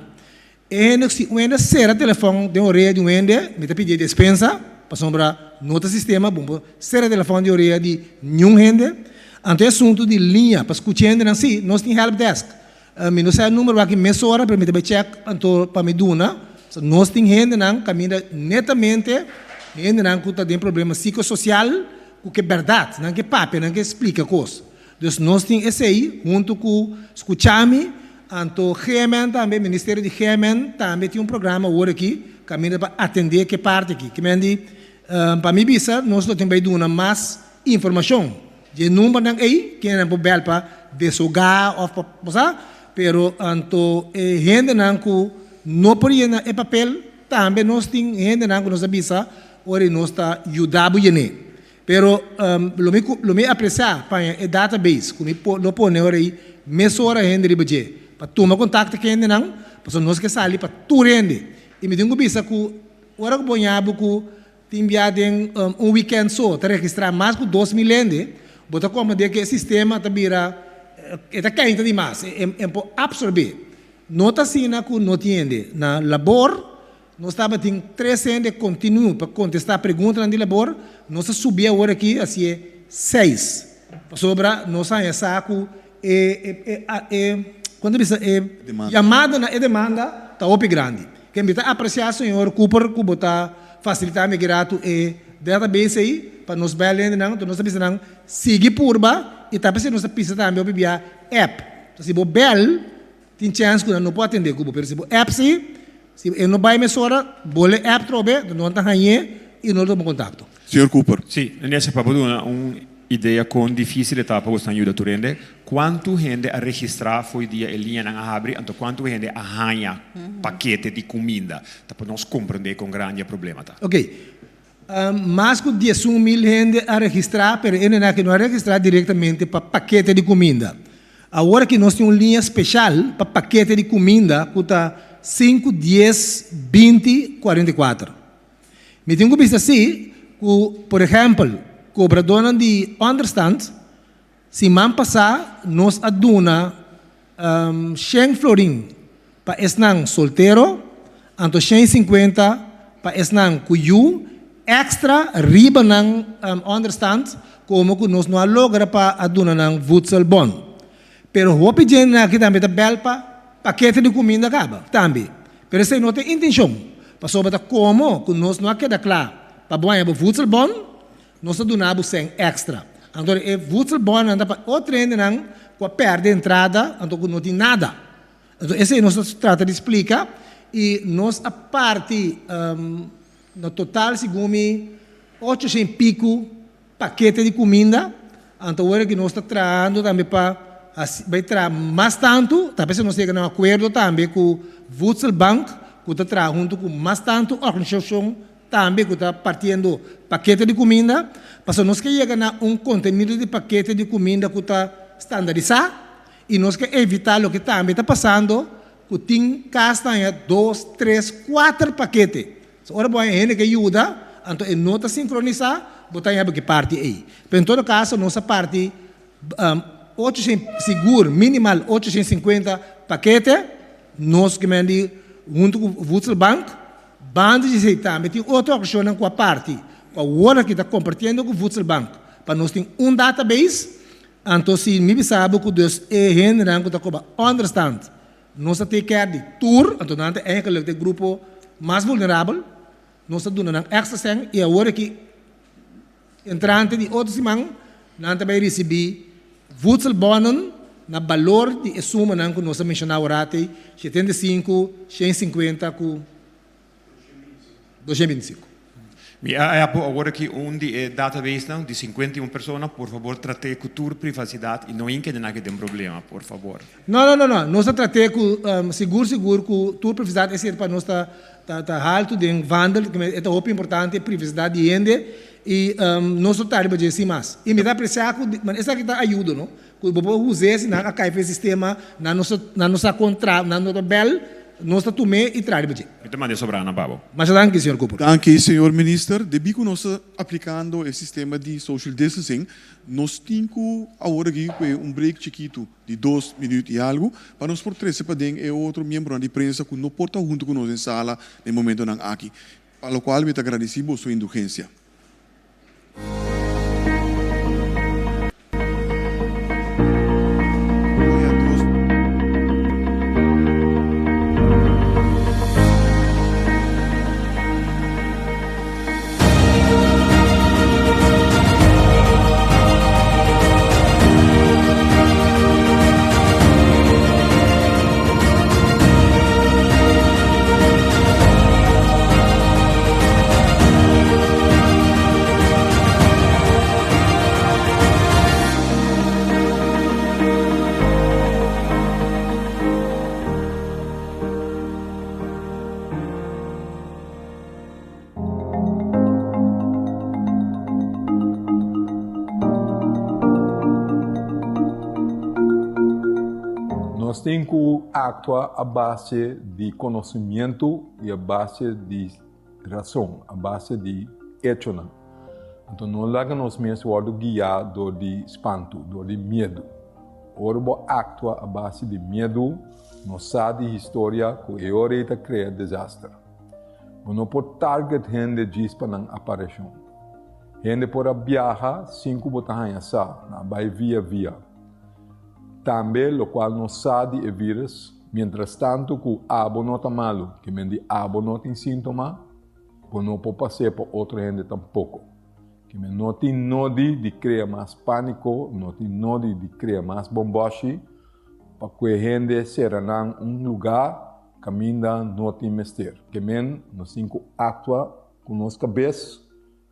E hende si un hende sera telefòn den orea di un hende mi ta pidi e despensa pasobra no ta sistema bon por sera telefòn di orea di niun hende. Anto e asuntu di liña pa skucha hendenan si nos tin help desk. Mi no sa e numero aki mesora pero mi ta bai check anto pa mi duna. Nos tin hendenan kaminda netamente hendenan ku ta den problema psicosocial ku ke bèrdat, nan ke papia, nan ke splika kos. Dus nos tin esei huntu ku Skuchami, anto GMN tambe, Ministerio di GMN tambe tin un programa awor aki kaminda pa atendé ke parti aki. Ke men di pa mi bisa nos lo tin bai duna mas informashon. Dje numbernan ei, kendenan por bel pa deshogá òf pa bo sa, pero anto e hendenan ku no por yena e papel, tambe nos tin hendenan ku nos a bisa ora i nos ta yuda bo yen'é. Pero lo mi lo mi apresiá paña e database ku mi por lo pone ora ei mesora hende riba dje pa tuma kontakto ku hendenan, pasobra nos ke sali pa tur hende. I mi tin ku bisa ku ora ku bo ña bo ku Tin bia den un weekend so ta registrá mas ku 2000 hende, bo ta komprendé ku e sistema ta bira, e ta keinta dimas, e por apsorbé. No ta asina ku no tin hende. Na labor nos tabatin tres hende kontinu pa kontestá preguntanan di labor, nos a subi awor aki hasié seis, pasobra nos haña sa ku e e kon ta bisa e yamadanan, e demanda ta hopi grandi. Ke mi ta apresiá señor Cooper ku bo ta fasilitá mi gratu e database ei pa nos bel hendenan, enton nos ta bisa nan sigui purba i ta p'esei nos ta pisa tambe hopi bia app. Si bo bel tin chèns ku nan no por atendé ku bo, pero si bo app si, si e no bai mesora bo le app trobe, enton nan ta hañ'é i no lo tuma kontakto. Señor Cooper. Sí, Vanessa, pa bo duna un idea kon difísil e ta pa bosnan yuda tur hende, kuantu hende a registrá fo'i dia e liñanan a habri, anto kuantu hende a haña pakete di kuminda? Ta pa nos komprendé kon grandi e problema ta. Ok. Mas ku 11.000 hende a registrá, pero e hendenan aki no a registrá direktamente pa pakete di kuminda. Awor aki nos tin un liña speshal pa pakete di kuminda ku ta sinku dies 20 44. Mi tin ku bisa si ku, por ehèmpel, kobradónan di ònderstand, siman pasá nos a duna shen florin pa esnan soltero, anto 150 pa esnan ku yu èkstra riba nan ònderstand, komo ku nos no a logra pa a duna nan voedselbon. Pero hopi djentenan aki tambe ta bèl pa pakete di kuminda kaba tambe. Pero esei no ta e intenshon, pasobra ta komo ku nos no a keda kla pa bo haña bo voedselbon, nos ta duna bo sèn èkstra. Anto e voedselbonnan ta pa otro hendenan ku a pèrdè entrada anto ku no tin nada. Anto esei nos ta trata di splika i nos a parti na total segun mi 800 piku pakete di kuminda, anto ora ku nos ta trahando tambe pa hasi bai traha mas tantu, ta p'esei nos yega na un akuerdo tambe ku Voedselbank ku ta traha huntu ku mas tantu organisashon tambe ku ta partiendo pakete di kuminda, pasobra nos ke yega na un kontenido di pakete di kuminda ku ta standarisá i nos ke evitá loke tambe ta pasando ku tin kas ta haña dos, tres, kuater pakete. So ora bo haña hende ke yuda, anto e no ta sinkronisá, bo ta haña bo ke parti ei. Pero en todo kaso nos a parti 800, sigur minimal 850 pakete, nos ke men di huntu ku Voedselbank, banda di esei tambe tin otro organisashonnan ku a parti, ku awor aki ta kompartiendo ku Voedselbank pa nos tin un database, anto si mi bisa bo ku dus e hendenan ku ta koba onderstand, Nos ta take care di tur, anto nan ta eigenlijk de grupo mas vulnerabel. Nos ta duna nan extra cen y awor aki entrante di otro siman nan ta bay ricibi voedselbonnen na balor di e sumanan cu nos a menciona awor 75, 150 cu 225. Mi a app bo awor aki un di e databasenan di 51 persona, por fabor trat'é ku tur privasidat i no hinka den aki den problema, por fabor. No, no, no, no. Nos ta trat'é ku sigur sigur ku tur privasidat esei pa nos ta ta ta haltu den vandel, e ta hopi importante privasidat di hende i nos lo ta riba dje sin mas. I mi ta apresiá ku esaki ta ayudo no, Ku bo por us'é si nan a kai for e sistema, nan no sa, nan no sa kon tra, nan no ta bèl, nos ta tum'é i traha riba dje. Mi ta manda e sobranan pa bo. Masha danki, señor Cooper. Danki, señor Minister. Debí ku nos ta aplikando e sistema di social distancing, nos tin ku awor aki kue un break chikitu di dos minuut i algu pa nos por trese paden e otro miembronan di prensa ku no por ta huntu ku nos den sala na e momentonan aki. Pa lokual mi ta gradisí boso indulgensia. Nos tin ku aktua a base di konosimientu i a base di rason, a base di echonan. Anto no laga nos mes wòrdu guiá dor di spantu, dor di miedu. Ora bo aktua a base di miedu, nos sa di historia ku e ora ei ta krea desaster. Bo no por target hende djis pa nan apareshon. Hende por a biaha sin ku bo ta haña sa, nan a bai via via. Tambe lokual nos sa di e vírus, mientrastantu ku abo no ta malu, ke men di abo no tin síntoma, bo no por pas'é pa otro hende tampoko. Ke men no tin nodi di krea mas pániko, no tin nodi di krea mas bombòshi pa ku e hende sera nan un lugá kaminda no tin mester. Ke men nos tin ku aktua ku nos kabes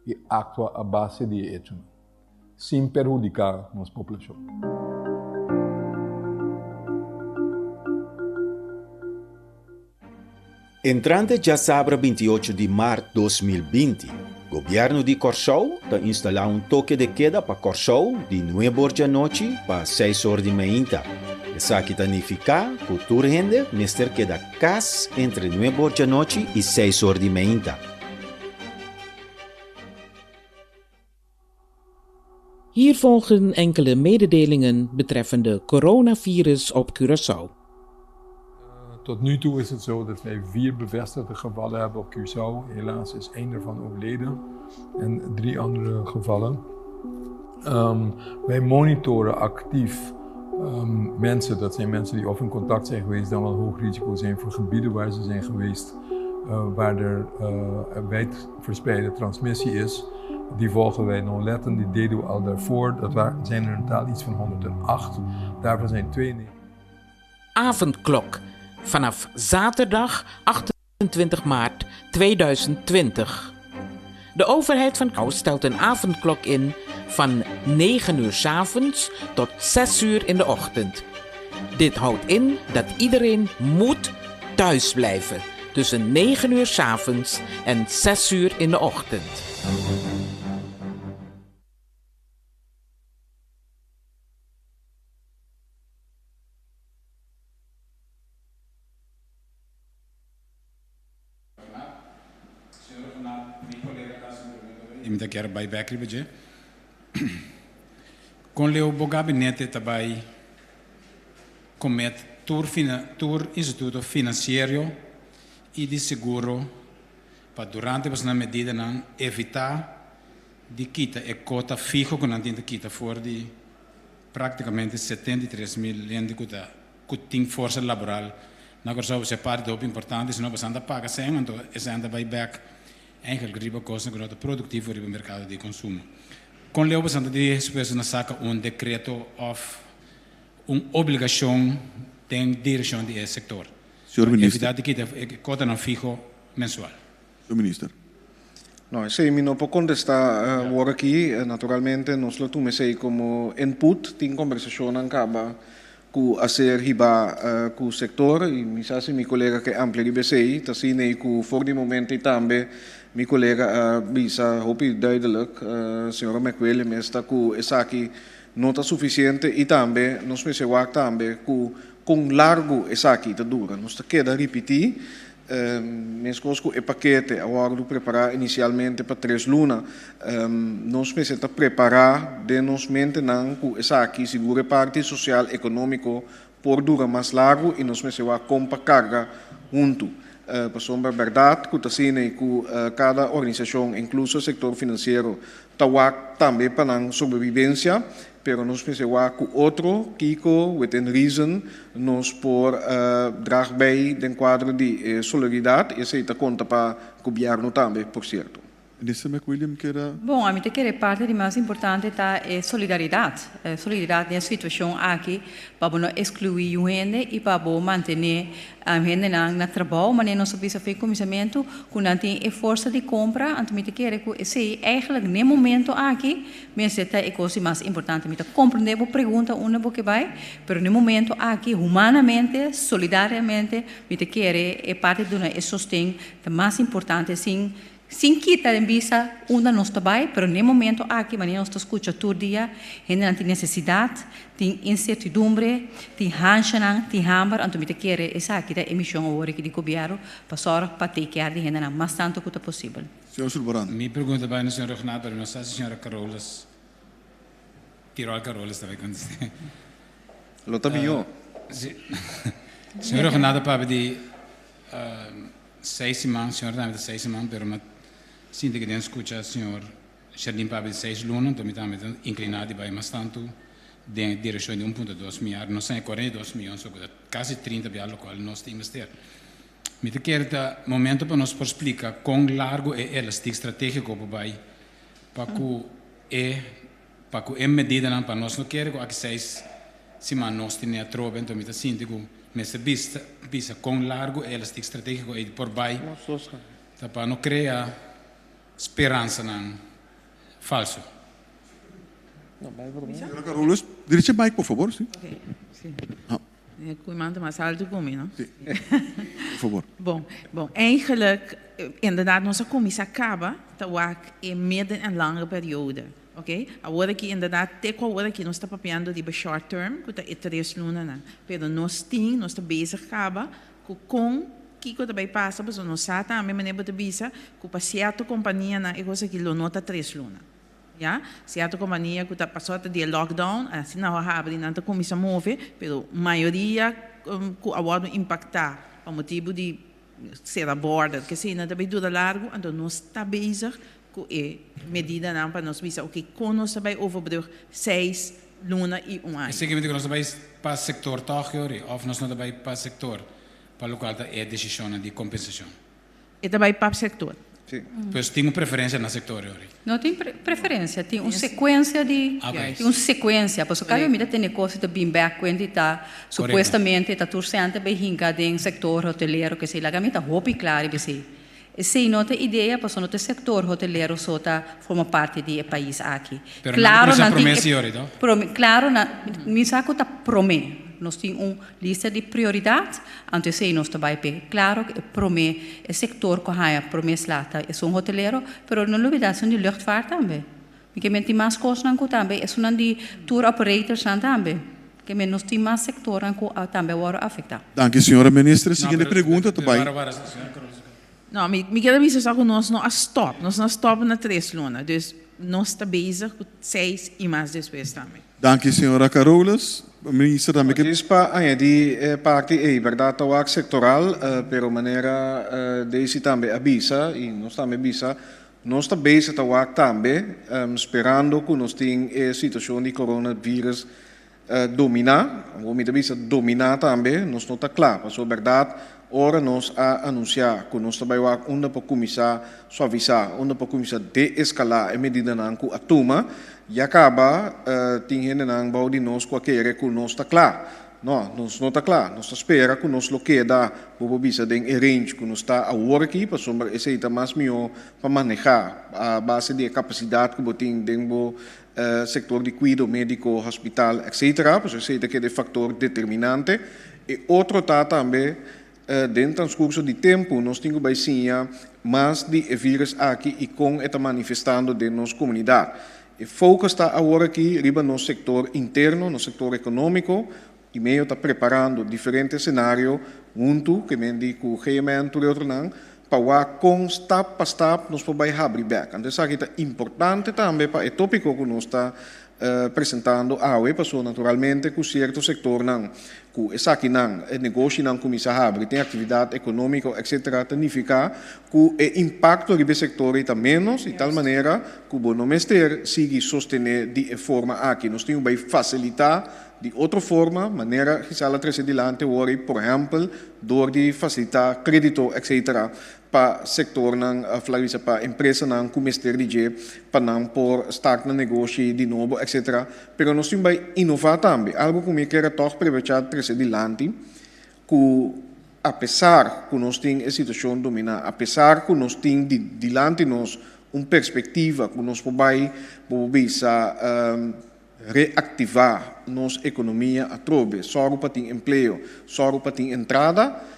i aktua a base di e echonan. sin perhudiká nos poblashon. Entrante djasabra 28 di mart 2020, Gobièrnu di Kòrsou ta instalá un toke de keda pa Kòrsou di nuebe or djanochi pa seis or di meinta. Esaki ta nifiká ku tur hende mester keda kas entre nuebe or djanochi i seis or di meinta. Hier volgen enkele mededelingen betreffende coronavirus op Curaçao. Tot nu toe is het zo dat wij vier bevestigde gevallen hebben op Curaçao. Helaas is één daarvan overleden en drie andere gevallen. Um, wij monitoren actief um, mensen, dat zijn mensen die of in contact zijn geweest, dan wel hoog risico zijn voor gebieden waar ze zijn geweest, uh, waar er uh, wijdverspreide transmissie is. Die volgen wij nauwlettend, die deden we al daarvoor. Dat waren, zijn er in totaal iets van 108. Daarvan zijn 92. Avondklok vanaf zaterdag 28 maart 2020. De overheid van Kou stelt een avondklok in van 9 uur 's avonds tot 6 uur in de ochtend. Dit houdt in dat iedereen moet thuisblijven tussen 9 uur 's avonds en 6 uur in de ochtend. I mi ta kier bai bek riba dje. Kon leu bo gabinete ta bai komet tur tur instituto finansierio i di seguro pa durante boso medidanan evitá di kita e kota fiho ku nan tin ta kita for di Práktikamente 73 mil hende ku ta ku tin forsa laboral na Kòrsou. Esei parti ta hopi importante, si no pasobra nan ta paga sèn anto e sèn ta bai bèk eigenlijk riba kosnan ku no ta produktivo riba merkado di konsumo. Kon leu boso ta dispuesto na saka un dekreto òf un obligashon den direkshon di e sektor Señor pa Minister. evitá di kita e kotanan fiho mensual? Señor Minister. No, esei mi no por kontestá awor aki. Naturalmente nos lo tuma esei komo input. Tin kombersashonnan kaba ku a ser hibá ku sektor i mi sa si mi kolega ke amplia riba esei. Ta asina ei ku for di momento ei tambe mi kolega a bisa hopi duidelijk, señora McWilliam esta ku esaki no ta sufisiente i tambe nos mester wak tambe ku kon largu esaki ta dura. Nos ta keda ripití Meskos ku e pakete a wòrdu prepará inisialmente pa tres luna, nos mester ta prepará den nos mentenan ku esaki sigur e parti sosial ekonómiko por dura mas largu i nos mester wak kon pa karga huntu. Pasobra bèrdat ku ta asina i ku kada organisashon, inkluso e sektor finansiero, ta wak tambe pa nan sobrevivencia, pero nos mester wak cu otro kico within reason nos por draag bij den cuadro di e solidaridad y esey ta conta pa gobierno tambe por cierto. Minister McWilliam kier a. Bon, ami ta kere parti di mas importante ta e solidaridad. E solidaridad den e situacion aki pa bo no exclui yu hende y pa bo mantene Hendenan na trabou, manera nos a bisa for e kuminsamentu, ku nan tin e forsa di kompra, anto mi ta kere ku esei eigenlijk n'e momento aki mester ta e kos di mas importante. Mi ta komprendé bo pregunta unda bo ke bai, pero n'e momento aki humanamente, solidariamente, mi ta kere e parti di duna e sosten ta mas importante sin Sin kita den bisa unda nos ta bai, pero n'e momento aki, manera nos ta skucha tur dia, hendenan tin nesesidat, tin insertidumbre, tin hanshanan, tin hamber, anto mi ta kere esaki ta e mishon awor aki di gobièrnu pa sòrg pa take care di hendenan mas tantu ku ta posibel. Señor Sulvaran. Mi pregunta bai na señor Rugnaat, pero no sa si señora Carolus, Tirol Carolus ta bai kontest'é. Lo ta mihó. Si. Señor Rugnaat a papia di Seis siman, señor tambe ta seis siman, pero mi a sinti ku den skucha señor Sherdin papia di seis luna, anto mi tambe ta inkliná di bai mas tantu den e direkshon di un punto dos miar. Nos ta 42 mion, so ku ta kasi 30 bia lokual nos ta inbester. Mi ta kere ta momento pa nos por splika kon largu e elastik stratégiko por bai pa ku e pa ku e medidanan pa nos no kere ku aki seis siman nos tene atrobe, anto mi ta sinti ku mester bista bisa kon largu e elastik stratégiko ei por bai ta pa no krea speransanan falso. Señora Carolus, dirigi e mic por fabor, si. Ku iman ta mas altu ku mi, no? Si. Por fabor. Bon, bon, eigenlijk, inderdaad nos a kuminsá kaba ta wak e midden en lange periode, oké? Awor aki inderdaad te ku awor aki nos ta papiando riba short term, ku ta e tres lunanan. Pero nos tin, nos ta bezig kaba ku kon kiko ta bai pasa, pasobra nos sa tambe, manera bo ta bisa, ku pa sierto kompanianan e kos aki lo no ta tres luna. Ya, sierto kompania ku ta pasó ta di e lockdown, asina nan a habri nan ta kuminsá move, pero mayoria ku a wòrdu impaktá pa motibu di sera border, kesei nan ta bai dura largu, anto nos ta bezig ku e medidanan pa nos bisa oke kon nos ta bai overbrug seis luna i un aña. Esei kimente ku nos ta bai pa sektor tòg yori òf nos no ta bai pa sektor pa lokual ta e desishonnan di kompensashon? E ta bai pap sector. Si. Pues tin un preferencia na sector yori? No tin preferencia, tin un secuencia di, tin un secuencia, pasobra cada mi ta tene cos y ta bin bek cuenta y ta supuestamente ta tur center bay hinca den sector hotelero kesey, laga mi ta hopi cla riba esey. Esey no ta idea pasobra no ta e sector hotelero so ta forma parti di e pais aki. Pero nan ta cuminsa prome si yori, to? Claro, nan, mi sa cu ta prome. Nos tin un Lista di prioridat, anto esei nos ta bai p'e. Klaro ku e promé e sektor ku haña promé sla ta esun hotelero, pero no lubidá esun di luchtvaart tambe. Mi ke men tin mas kosnan ku tambe esunnan di tour operatorsnan tambe. Ke men nos tin mas sektornan ku tambe a wòrdu afektá. Danki señora minister. E siguiente pregunta ta bai. No, mi mi kier a bisa sa ku nos no a stòp. Nos no a stòp na tres luna. Dus nos ta bezig ku seis i mas despues tambe. Danki señora Carolus. Minister tambe ke. Djis pa añadí e parti ei, bèrdat ta wak sektoral, pero manera Daisy tambe a bisa i nos tambe a bisa, nos ta bezig ta wak tambe sperando ku nos tin e situashon di coronavirus Dominá, awor mi ta bisa dominá tambe, nos no ta kla, pasobra bèrdat ora nos a anunsiá ku nos ta bai wak unda pa kuminsá suavisá, unda pa kuminsá deeskalá e medidanan ku a tuma, ya kaba tin hendenan bou di nos ku a kere ku nos ta kla. No, nos no ta kla. Nos ta spera ku nos lo keda, bo por bisa, den e range ku nos ta awor aki, pasobra esei ta mas mihó pa manehá a base di e kapasidat ku bo tin den bo sektor di kuido médiko, hospital, etcetera. Pasobra esei ta keda e faktor determinante. E otro ta tambe den transkurso di tempu nos tin ku bai siña mas di e vírus aki i kon e ta manifestando den nos komunidat. E focus ta awor aki riba nos sektor interno, nos sektor ekonómiko, i meo ta preparando diferente senario huntu ku e men di ku GMN tur e otronan pa wak kon stap pa stap nos por bai habri bèk. Anto esaki ta importante tambe pa e tópiko ku nos ta presentando awe pasobra naturalmente ku sierto sektornan ku esakinan e negoshinan kuminsá habri tin aktividat ekonómiko etcetera ta nifiká ku e impakto riba e sektor ei ta ménos di tal manera ku bo no mester sigui sostené di e forma aki. Nos tin ku bai fasilitá di otro forma manera Gisela a trese dilanti awor ei por ehèmpel dor di fasilitá krédito etcetera pa sektornan of laga bisa pa empresanan ku mester di dje pa nan por start nan negoshi di nobo etcetera. Pero nos tin bai inová tambe. Algu ku mi kier a tòg prevechá trese dilanti ku apesar ku nos tin e situashon dominá, apesar ku nos tin di dilanti nos un perspektiva ku nos por bai bo por bisa reaktivá nos ekonomia atrobe, sòru pa tin empleo, sòru pa tin entrada,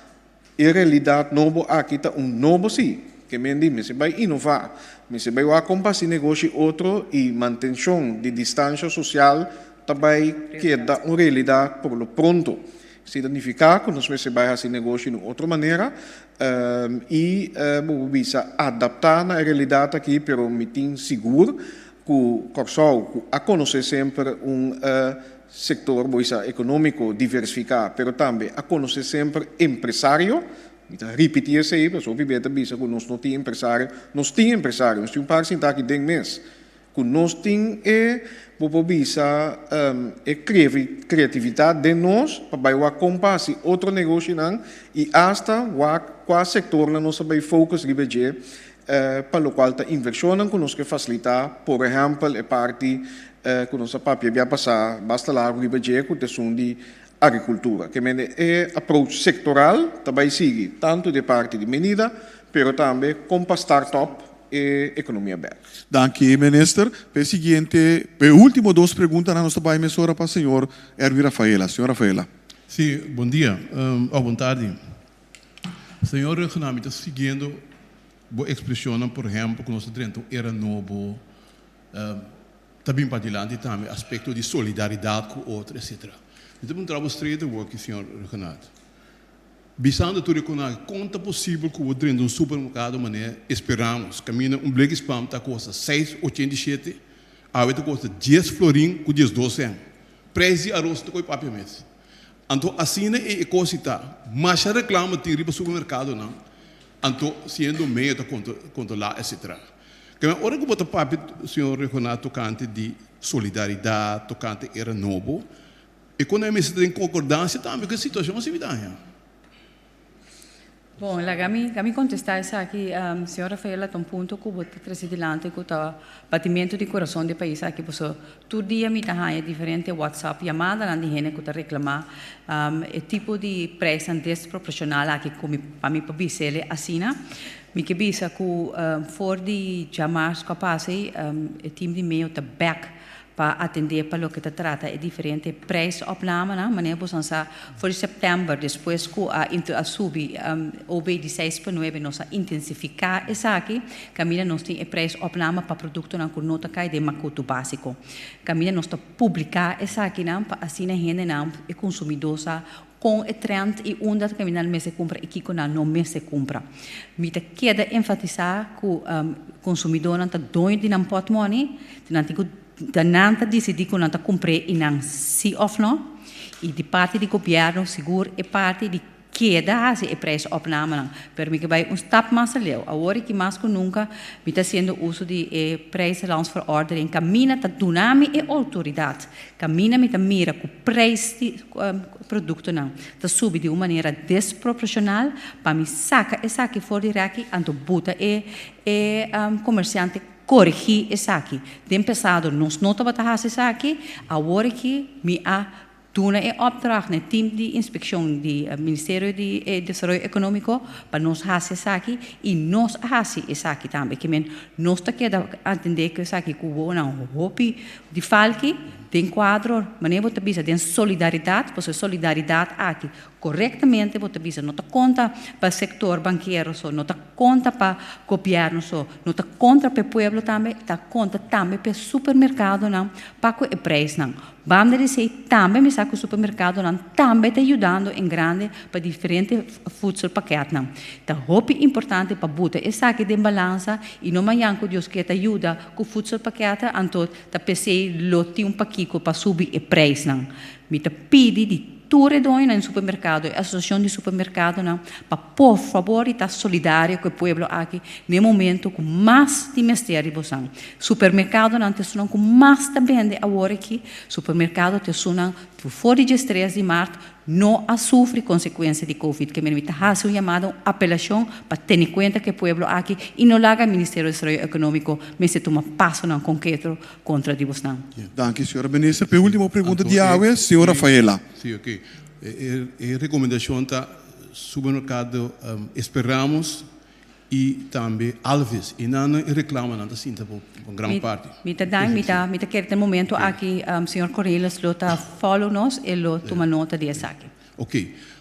E realidat nobo aki ta un nobo si, ke men di mester bai inová, mester bai wak kon pa hasi negoshi otro i mantenshon di distansha sosial ta bai keda un realidat por lo pronto. Esei ta nifiká ku nos mester bai hasi negoshi di un otro manera i bo por bisa adaptá na e realidat aki, pero mi tin sigur ku Kòrsou ku a konosé semper un Sektor boisa ekonómiko diversifiká, pero tambe a konosé semper empresario. Mi ta ripití esei, pasobra hopi bia ta bisa ku nos no tin empresario. Nos tin empresario, nos tin un par sintá aki den mes. Ku nos tin e, bo por bisa, e kreatividat den nos pa bai wak kon pa hasi otro negoshinan i asta wak kua sektornan nos ta bai focus riba dje pa lokual ta invershonnan ku nos ke fasilitá, por ehèmpel e parti ku nos a papia bia pasá basta largu riba dje ku ta esun di agrikultura. Ke mende e approach sektoral ta bai sigui tantu di e parti di medida pero tambe kon pa start up e ekonomia bèk. Danki Minister. Pa e siguiente, pa e ultimo dos preguntanan nos ta bai mesora pa señor Erwin Rafaela. Señor Rafaela. Sí, bon dia, òf bon tardi. Señor Ruggenaath, mi ta siguiendo bo ekspreshonnan, por ehèmpel, ku nos ta drenta un era nobo, Ta bin padilanti tambe aspecto di solidaridad cu otro etc. Mi ta puntra bo straight awor aki señor Ruggenaath. Bisando tur e conaki, con ta posibel cu bo drenta un supermercado manera Esperamos, caminda un bleki spam ta costa seis ochenta i shete, awe ta costa dies florin cu diesdos cent. Prijs di aros no ta coy papia mes. Anto asina e e cos si ta. Masha reclamo tin riba supermercadonan, anto siendo medio ta controla etc. Kende ora ku bo ta papia, señor Rejoná, tokante di solidaridat, tokante era nobo, e kon nan mester ta den konkordansia tambe ku e situashon asina daña? Bon, laga mi laga mi kontestá esaki. Señor Rafael, ta un punto ku bo ta trese dilanti ku ta batimentu di kurason di e pais aki, pasobra tur dia mi ta haña diferente whatsapp yamadanan di hende ku ta reklamá e tipo di preisnan desproporshonal aki ku mi pa mi por bisa el asina. Mi ke bisa ku for di djamars ku a pasa ei, e tim di meo ta bèk pa atendé pa loke ta trata e diferente prijsopnamenan. Manera boso sa, for di sèptèmber despues ku a a subi OB di seis pa nuebe nos a intensifiká esaki. Kaminda nos tin e prijsopname pa produktonan ku no ta kai den makutu básiko. Kaminda nos ta publiká esakinan pa asina hendenan, e konsumidó sa Kon e trend i unda ta kaminda nan mester kumpra i kiko nan no mester kumpra. Mi ta keda enfatisá ku konsumidónan ta doño di nan pòtmòni, nan tin ku ta nan ta disidí ku nan ta kumpr'é i nan sí òf nò. I di parti di gobièrnu sigur e parti di keda hasi e prijsopnamenan. Pero mi ke bai un stap mas aleu. Awor aki mas ku nunka mi ta hasiendo uso di e prijsrelansverordening kaminda ta duna mi e outoridat, kaminda mi ta mira ku prijs di produktonan ta subi di un manera desproporshonal pa mi saka esaki for di rèki anto buta e e komersiante korigí esaki. Den pasado nos no tabata hasi esaki, awor aki mi a. Duna e opdracht na e team di inspekshon di Ministerio di Desaroyo Ekonómiko pa nos hasi esaki i nos a hasi esaki tambe. Ke men nos ta keda atendé ku esaki ku wowonan hopi di falki den kuadro manera bo ta bisa den solidaridat, pasobra e solidaridat aki korektamente bo ta bisa no ta konta pa sektor bankero so, no ta konta pa gobièrnu so, no ta kontra pa e pueblo tambe, ta konta tambe pa e supermerkadonan pa ku e preisnan. Banda di esei tambe mi sa ku supermerkadonan tambe ta yudando en grande pa diferente voedselpakketnan. Ta hopi importante pa buta esaki den balansa i no mañan ku Dios ke ta yuda ku voedselpakketten anto ta p'esei lo tin un pakiko pa subi e preisnan. Mi ta pidi di tur e doñonan di supermerkado, e asosiashon di supermerkadonan pa por fabor di ta solidario ku e pueblo aki na e momento ku mas tin mester di bosan. Supermerkadonan ta esunnan ku mas ta bende awor aki. Supermerkado ta esunnan ku for di diestres di mart no a sufri konsekuensia di covid. Ke mi ta hasi un yamada, un apelashon pa tene kuenta ku e pueblo aki i no laga Ministerio di Desaroyo Ekonómiko mester tuma pasonan konkreto kontra di bosnan. Danki, señora Minister. Pa e último pregunta di awe, señor Rafaela. Sí, ok. E rekomendashon ta supermerkado Esperamos i tambe Alves. I nan e reklamanan ta sinta pa un gran parti. Mi ta dan, mi ta, mi ta kere den momento aki señor Cornelis lo ta follow nos, e lo tuma nota di esaki. Ok.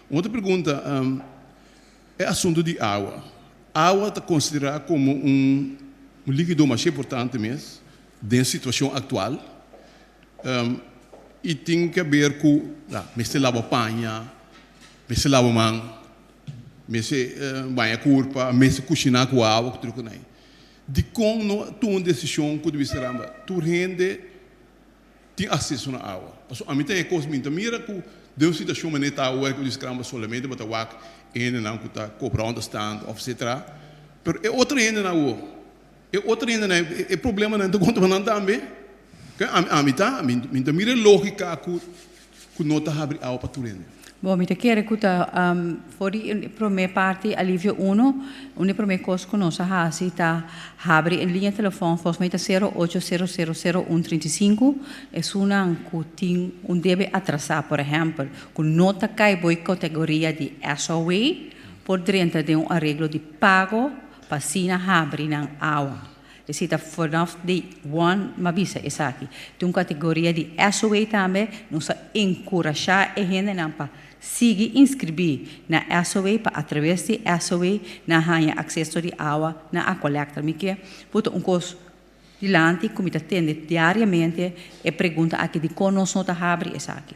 Un otro pregunta, e asunto di awa. Awa ta konsiderá komo un likido masha importante mes den situashon aktual. I tin ke ber ku mester laba paña, mester laba man, mester baña kurpa, mester kushiná ku awa ku tur ku nai. Dikon no a tuma un desishon ku debí ser amba tur hende tin aseso na awa? Pasobra ami ta e kos mi ta mira ku den un situashon manera ta awe ku dios kramba solamente bo ta wak e hendenan ku ta kobra onderstand òf etcetera, pero e otro hendenan awo E otro hendenan, e problemanan ta kontra nan tambe. Ami ta, mi ta mira e lógika ku ku no ta habri awa pa tur hende. Bon, mi ta kere ku ta for di e promé parti alivio uno, un di e promé kos ku nos a hasi ta habri e liña telefòn, volgens mi ta sero ocho sero sero sero un 35, esunnan ku tin un debe atrasá, por ehèmpel, ku no ta kai bo e kategoria di SOW, por drenta den un areglo di pago Pa asina habri nan awa. Esei ta vanaf day one m'a bisa esaki. Tin un kategoria di SOA tambe, nos a enkurashá e hendenan pa sigui inskribí na SOA pa atraves di SOA nan haña akseso di awa na Aqualectra. Mi ke puta un kos dilanti ku mi ta tende diariamente e pregunta aki dikon nos no ta habri esaki.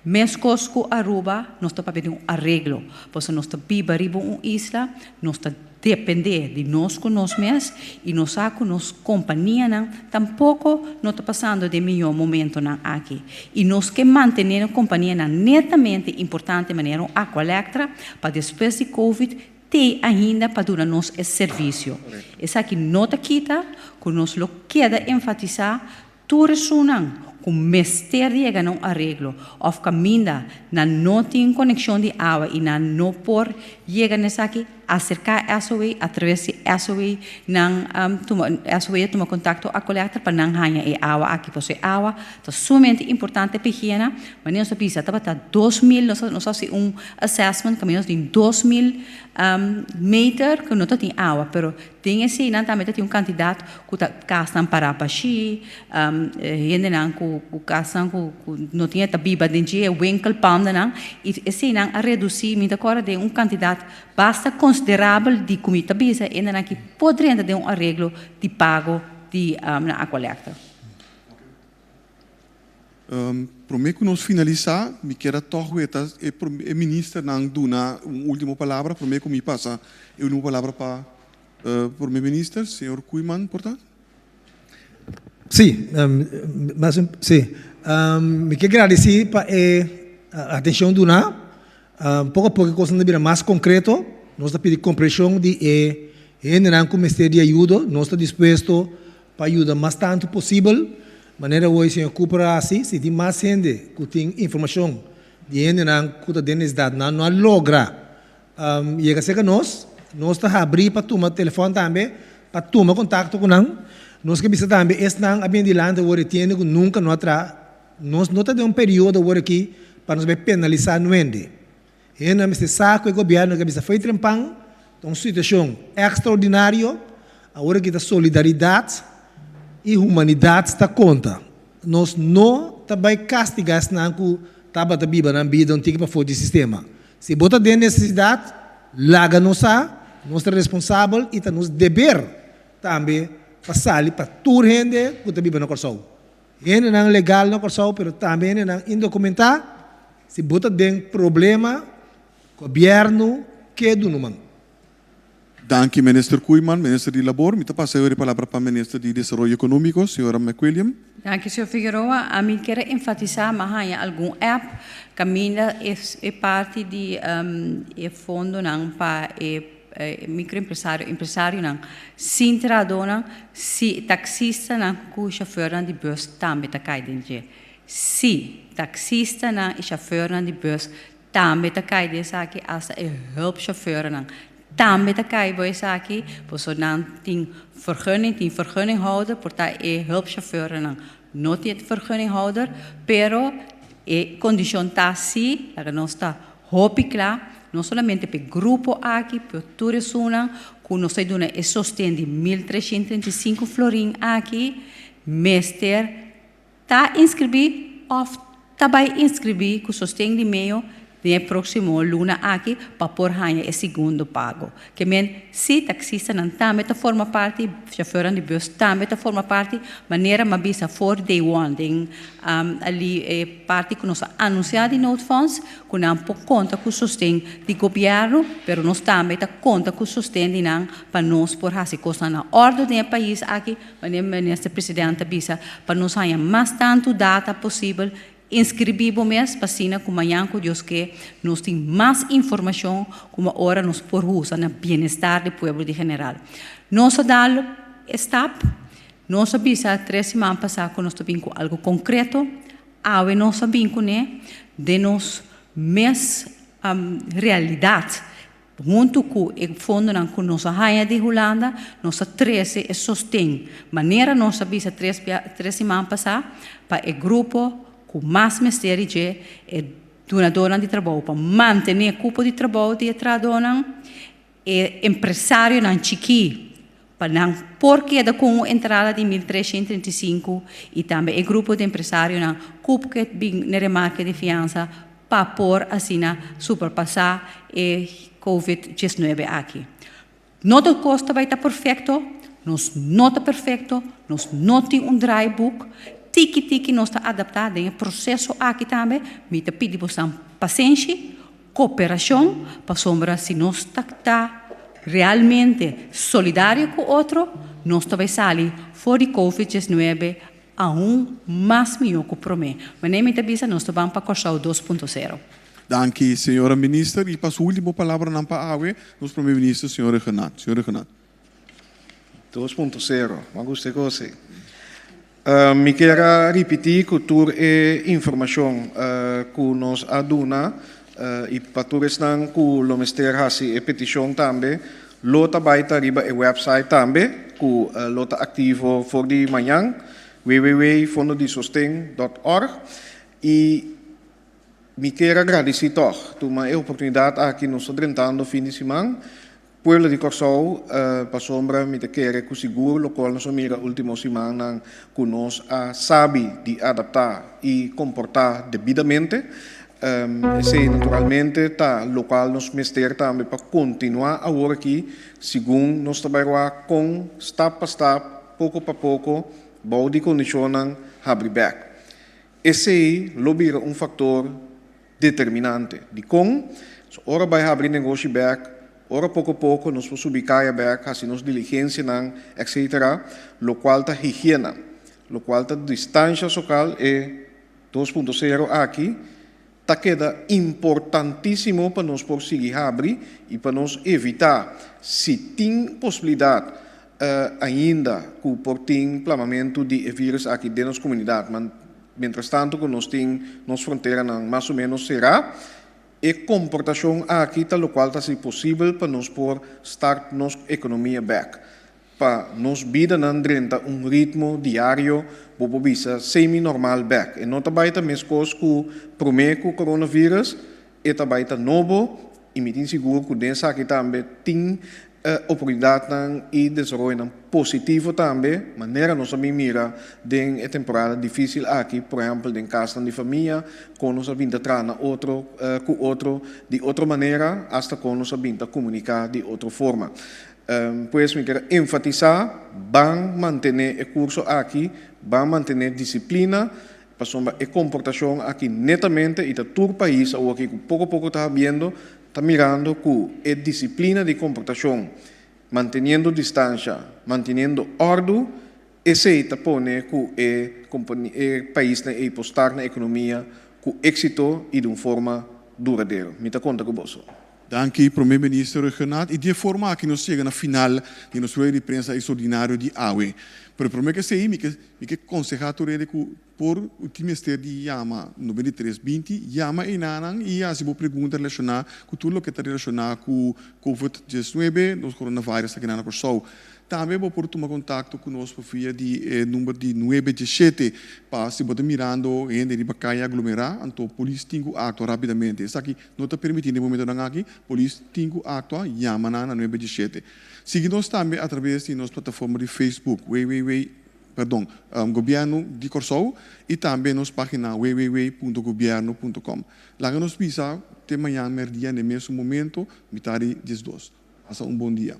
Meskos ku Aruba nos ta papia di un areglo, pasobra nos ta biba riba un isla, nos ta dependé di nos ku nos mes i nos sa ku nos kompanianan tampoko no ta pasando den mihó momentonan aki. I nos ke mantené nos kompanianan netamente importante manera un Aqualectra pa despues di covid T'ei ainda pa duna nos e servisio. Esaki no ta kita ku nos lo keda enfatisá tur esunnan ku mester yega na un areglo òf kaminda nan no tin konekshon di awa i nan no por yega na esaki, aserká SOA atraves di SOA nan tuma SOA a tuma kontakto a Collector pa nan haña e awa aki. Pasobra e awa ta sumamente importante pa higiena. Manera nos a bisa tabata 2000 nos a hasi un assessment kaminda nos tin 2000 meter ku no ta tin awa pero den eseinan tambe ta tin un kantidat ku ta kasnan pará bashí hendenan ku kasnan ku no tin ta biba den dje winkelpandennan i eseinan a redusí mi ta kòrda den un kantidat basta konsiderabel di ku mi ta bisa hendenan ki por drenta den un areglo di pago di nan Aqualectra. Prome ku nos finalisá, mi kier a tòg weta e e ministernan duna un último palabra prome ku mi pasa e último palabra pa Prome Minister, señor Koeiman, por ta? Sí, mas sí. Mi ke gradisí pa e atenshon duná. Poko a poko e kosnan ta bira mas konkreto. Nos ta pidi komprenshon di e hendenan ku mester di ayudo. Nos ta dispuesto pa yuda mas tantu posibel. Manera hoy señor Cooper a hasi, si tin mas hende ku tin informashon di hendenan ku ta den nesesidat nan no a logra yega serka nos, nos ta habrí pa tuma telefòn tambe pa tuma kontakto ku nan. Nos ke bisa tambe esnan a bini dilanti awor e tiende ku nunka no a traha. Nos no ta den un periodo awor aki pa nos bai penalisá nuende. Hende mester sa ku e gobièrnu ke bisa fo'i trempan ta un situashon ekstraordinario, awor aki ta solidaridat i humanidat ta konta. Nos no ta bai kastigá esnan ku tabata biba nan bida un tiki pafó di sistema. Si bo ta den nesesidat, laga nos sa, nos ta responsabel i ta nos deber tambe pa sali pa tur hende ku ta biba na Kòrsou. Hendenan legal na Kòrsou pero tambe hendenan indokumentá, si bo ta den problema, gobièrnu ke duna man. Danki Minister Koeiman. Minister di Labor, mi ta pasa e palabra pa Minister di Desaroyo Ekonómiko, señora McWilliam. Danki señor Figueroa. Ami kier a enfatisá mi a haña algun app kaminda e parti di e fondonan pa e microempresario, empresarionan sin trahadónan, si taksistanan ku shofèrnan di bùs tambe ta kai den dje. Si taksistanan i shofèrnan di bùs tambe ta kai den esaki, asta e hulpshofèrnan tambe ta kai bo esaki, pasobra nan tin vergunning, tin vergunninghouder, por ta e hulpshofèrnan no tin e vergunninghouder, pero e kondishon ta si, laga nos ta Hopi kla, no solamente p'e grupo aki, pero tur esunnan ku nos ta duna e sosten di 1335 florin aki mester ta inskribí òf ta bai inskribí ku sosten di meo den e próksimo luna aki pa por haña e segundo pago. Ke men, sí, taksistanan tambe ta forma parti, shofèrnan di bùs tambe ta forma parti, manera m'a bisa for day one den ali e parti ku nos a anunsiá di noodfonds, ku nan por konta ku sosten di gobièrnu, pero nos tambe ta konta ku sosten di nan pa nos por hasi kosnan na òrdu den e pais aki, manera Minister President ta bisa, pa nos haña mas tantu data posibel Inskribí bo mes pa asina ku mañan ku Dios ke nos tin mas informashon kuma ora nos por usa na bienestar di pueblo di general. Nos a dal e stap, nos a bisa tres siman pasá ku nos ta bin ku algu konkreto, awe nos a bin kuné den nos mes realidat. Huntu ku e fondonan ku nos a haña di Hulanda, nos a trese e sosten, manera nos a bisa tres bia tres siman pasá, pa e grupo ku mas mester di dje, e dunadónan di trabou, pa mantené kupo di trabou di e trahadónan, e empresarionan chikí, pa nan por keda ku un entrada di 1335 i tambe e grupo di empresarionan ku ke bin na remarke di fiansa pa por asina superpasá e Covid 19 aki. No tur kos ta bai ta perfekto, nos no ta perfekto, nos no tin un draaiboek, tiki tiki nos ta adaptá den e proseso aki tambe, mi ta pidi bosan pasenshi, koperashon, pasobra si nos ta ta realmente solidario ku otro, nos ta bai sali for di Covid 19 Aun mas mihó ku promé. Manera mi ta bisa nos ta ban pa Kòrsou 2.0. Danki señora minister y pa su ultimo palabranan pa awe nos prome minister señor Rhuggenaath. Señor Rhuggenaath. 2.0, m'a gusta e kos ei. Mi kier a ripití ku tur e informashon ku nos a duna i pa tur esnan ku lo mester hasi e petishon tambe Lo ta bai ta riba e website tambe ku lo ta aktivo for di mañan, www.fondodisosten dot org. I mi kier a gradisí tòg tuma e oportunidat aki nos ta drentando fin di siman pueblo di Kòrsou pasobra mi ta kere ku sigur lokual nos a mira último simannan ku nos a sabi di adaptá i komportá debidamente. Esei naturalmente ta lokual nos mester tambe pa kontinuá awor aki segun nos ta bai wak kon stap pa stap, poko pa poko, bou di kondishonnan habri bèk. Esei lo bira un faktor determinante. Dikon? So ora bai habri negoshi bèk, ora poko poko nos por subi kaya bèk, hasi nos diligensianan, etcetera, lokual ta higiena, lokual ta distansha sokal e. 2.0 aki ta keda importantísimo pa nos por sigui habri i pa nos evitá, si tin posibilidat ainda ku por tin plamamentu di e vírus aki den nos komunidat, ma mientrastantu ku nos tin nos fronteranan mas o ménos será, e komportashon aki ta lokual ta hasi posibel pa nos por start nos ekonomia bèk. pa nos bidanan drenta un ritmo diario, bo por bisa semi-normal bèk. E no ta bai ta meskos ku promé ku coronavirus, e ta bai ta nobo i mi tin sigur ku den esaki tambe tin oportunidatnan i desaroyonan positivo tambe, manera nos a bin mira den e temporada difísil aki, por ehèmpel den kasnan di famia, kon nos a bin ta traha na otro ku otro di otro manera, asta kon nos a bin ta komuniká di otro forma. Pues mi kier enfatisá, ban mantené e kurso aki, ban mantené disiplina, pasobra e komportashon aki netamente i ta tur pais awoki ku poko poko ta habiendo, ta mirando ku e disiplina di komportashon, manteniendo distansha, manteniendo òrdu, esei ta pone ku e e paisnan ei por start na ekonomia ku éksito i di un forma duradero. Mi ta konta ku boso. Danki Prome Minister Rhuggenaath y di e forma aki nos yega na final di nos rueda di prensa extraordinario di awe. Pero prome ke esey mi ke mi ke conseha tur hende cu por tin mester di yama 93 20 yama enanan y haci bo pregunta relaciona cu tur loke ta relaciona cu Covid 19, nos coronavirus aki na Corsou. Tambe bo por tuma kontakto ku nos pa via di e number di nuebe diesshete pa si bo ta mirando hende riba kaya aglomerá, anto polis tin ku aktua rápidamente. Esaki no ta permití den e momentonan aki, polis tin ku aktua, yama nan na nuebe diesshete. Sigui nos tambe atraves di nos plataforma di Facebook www perdon, Gobièrnu di Kòrsou i tambe nos página www punto gobièrnu punto com. Laga nos bisa te mañan mèrdia na e mesun momento, mitad di diesdos. Pasa un bon dia.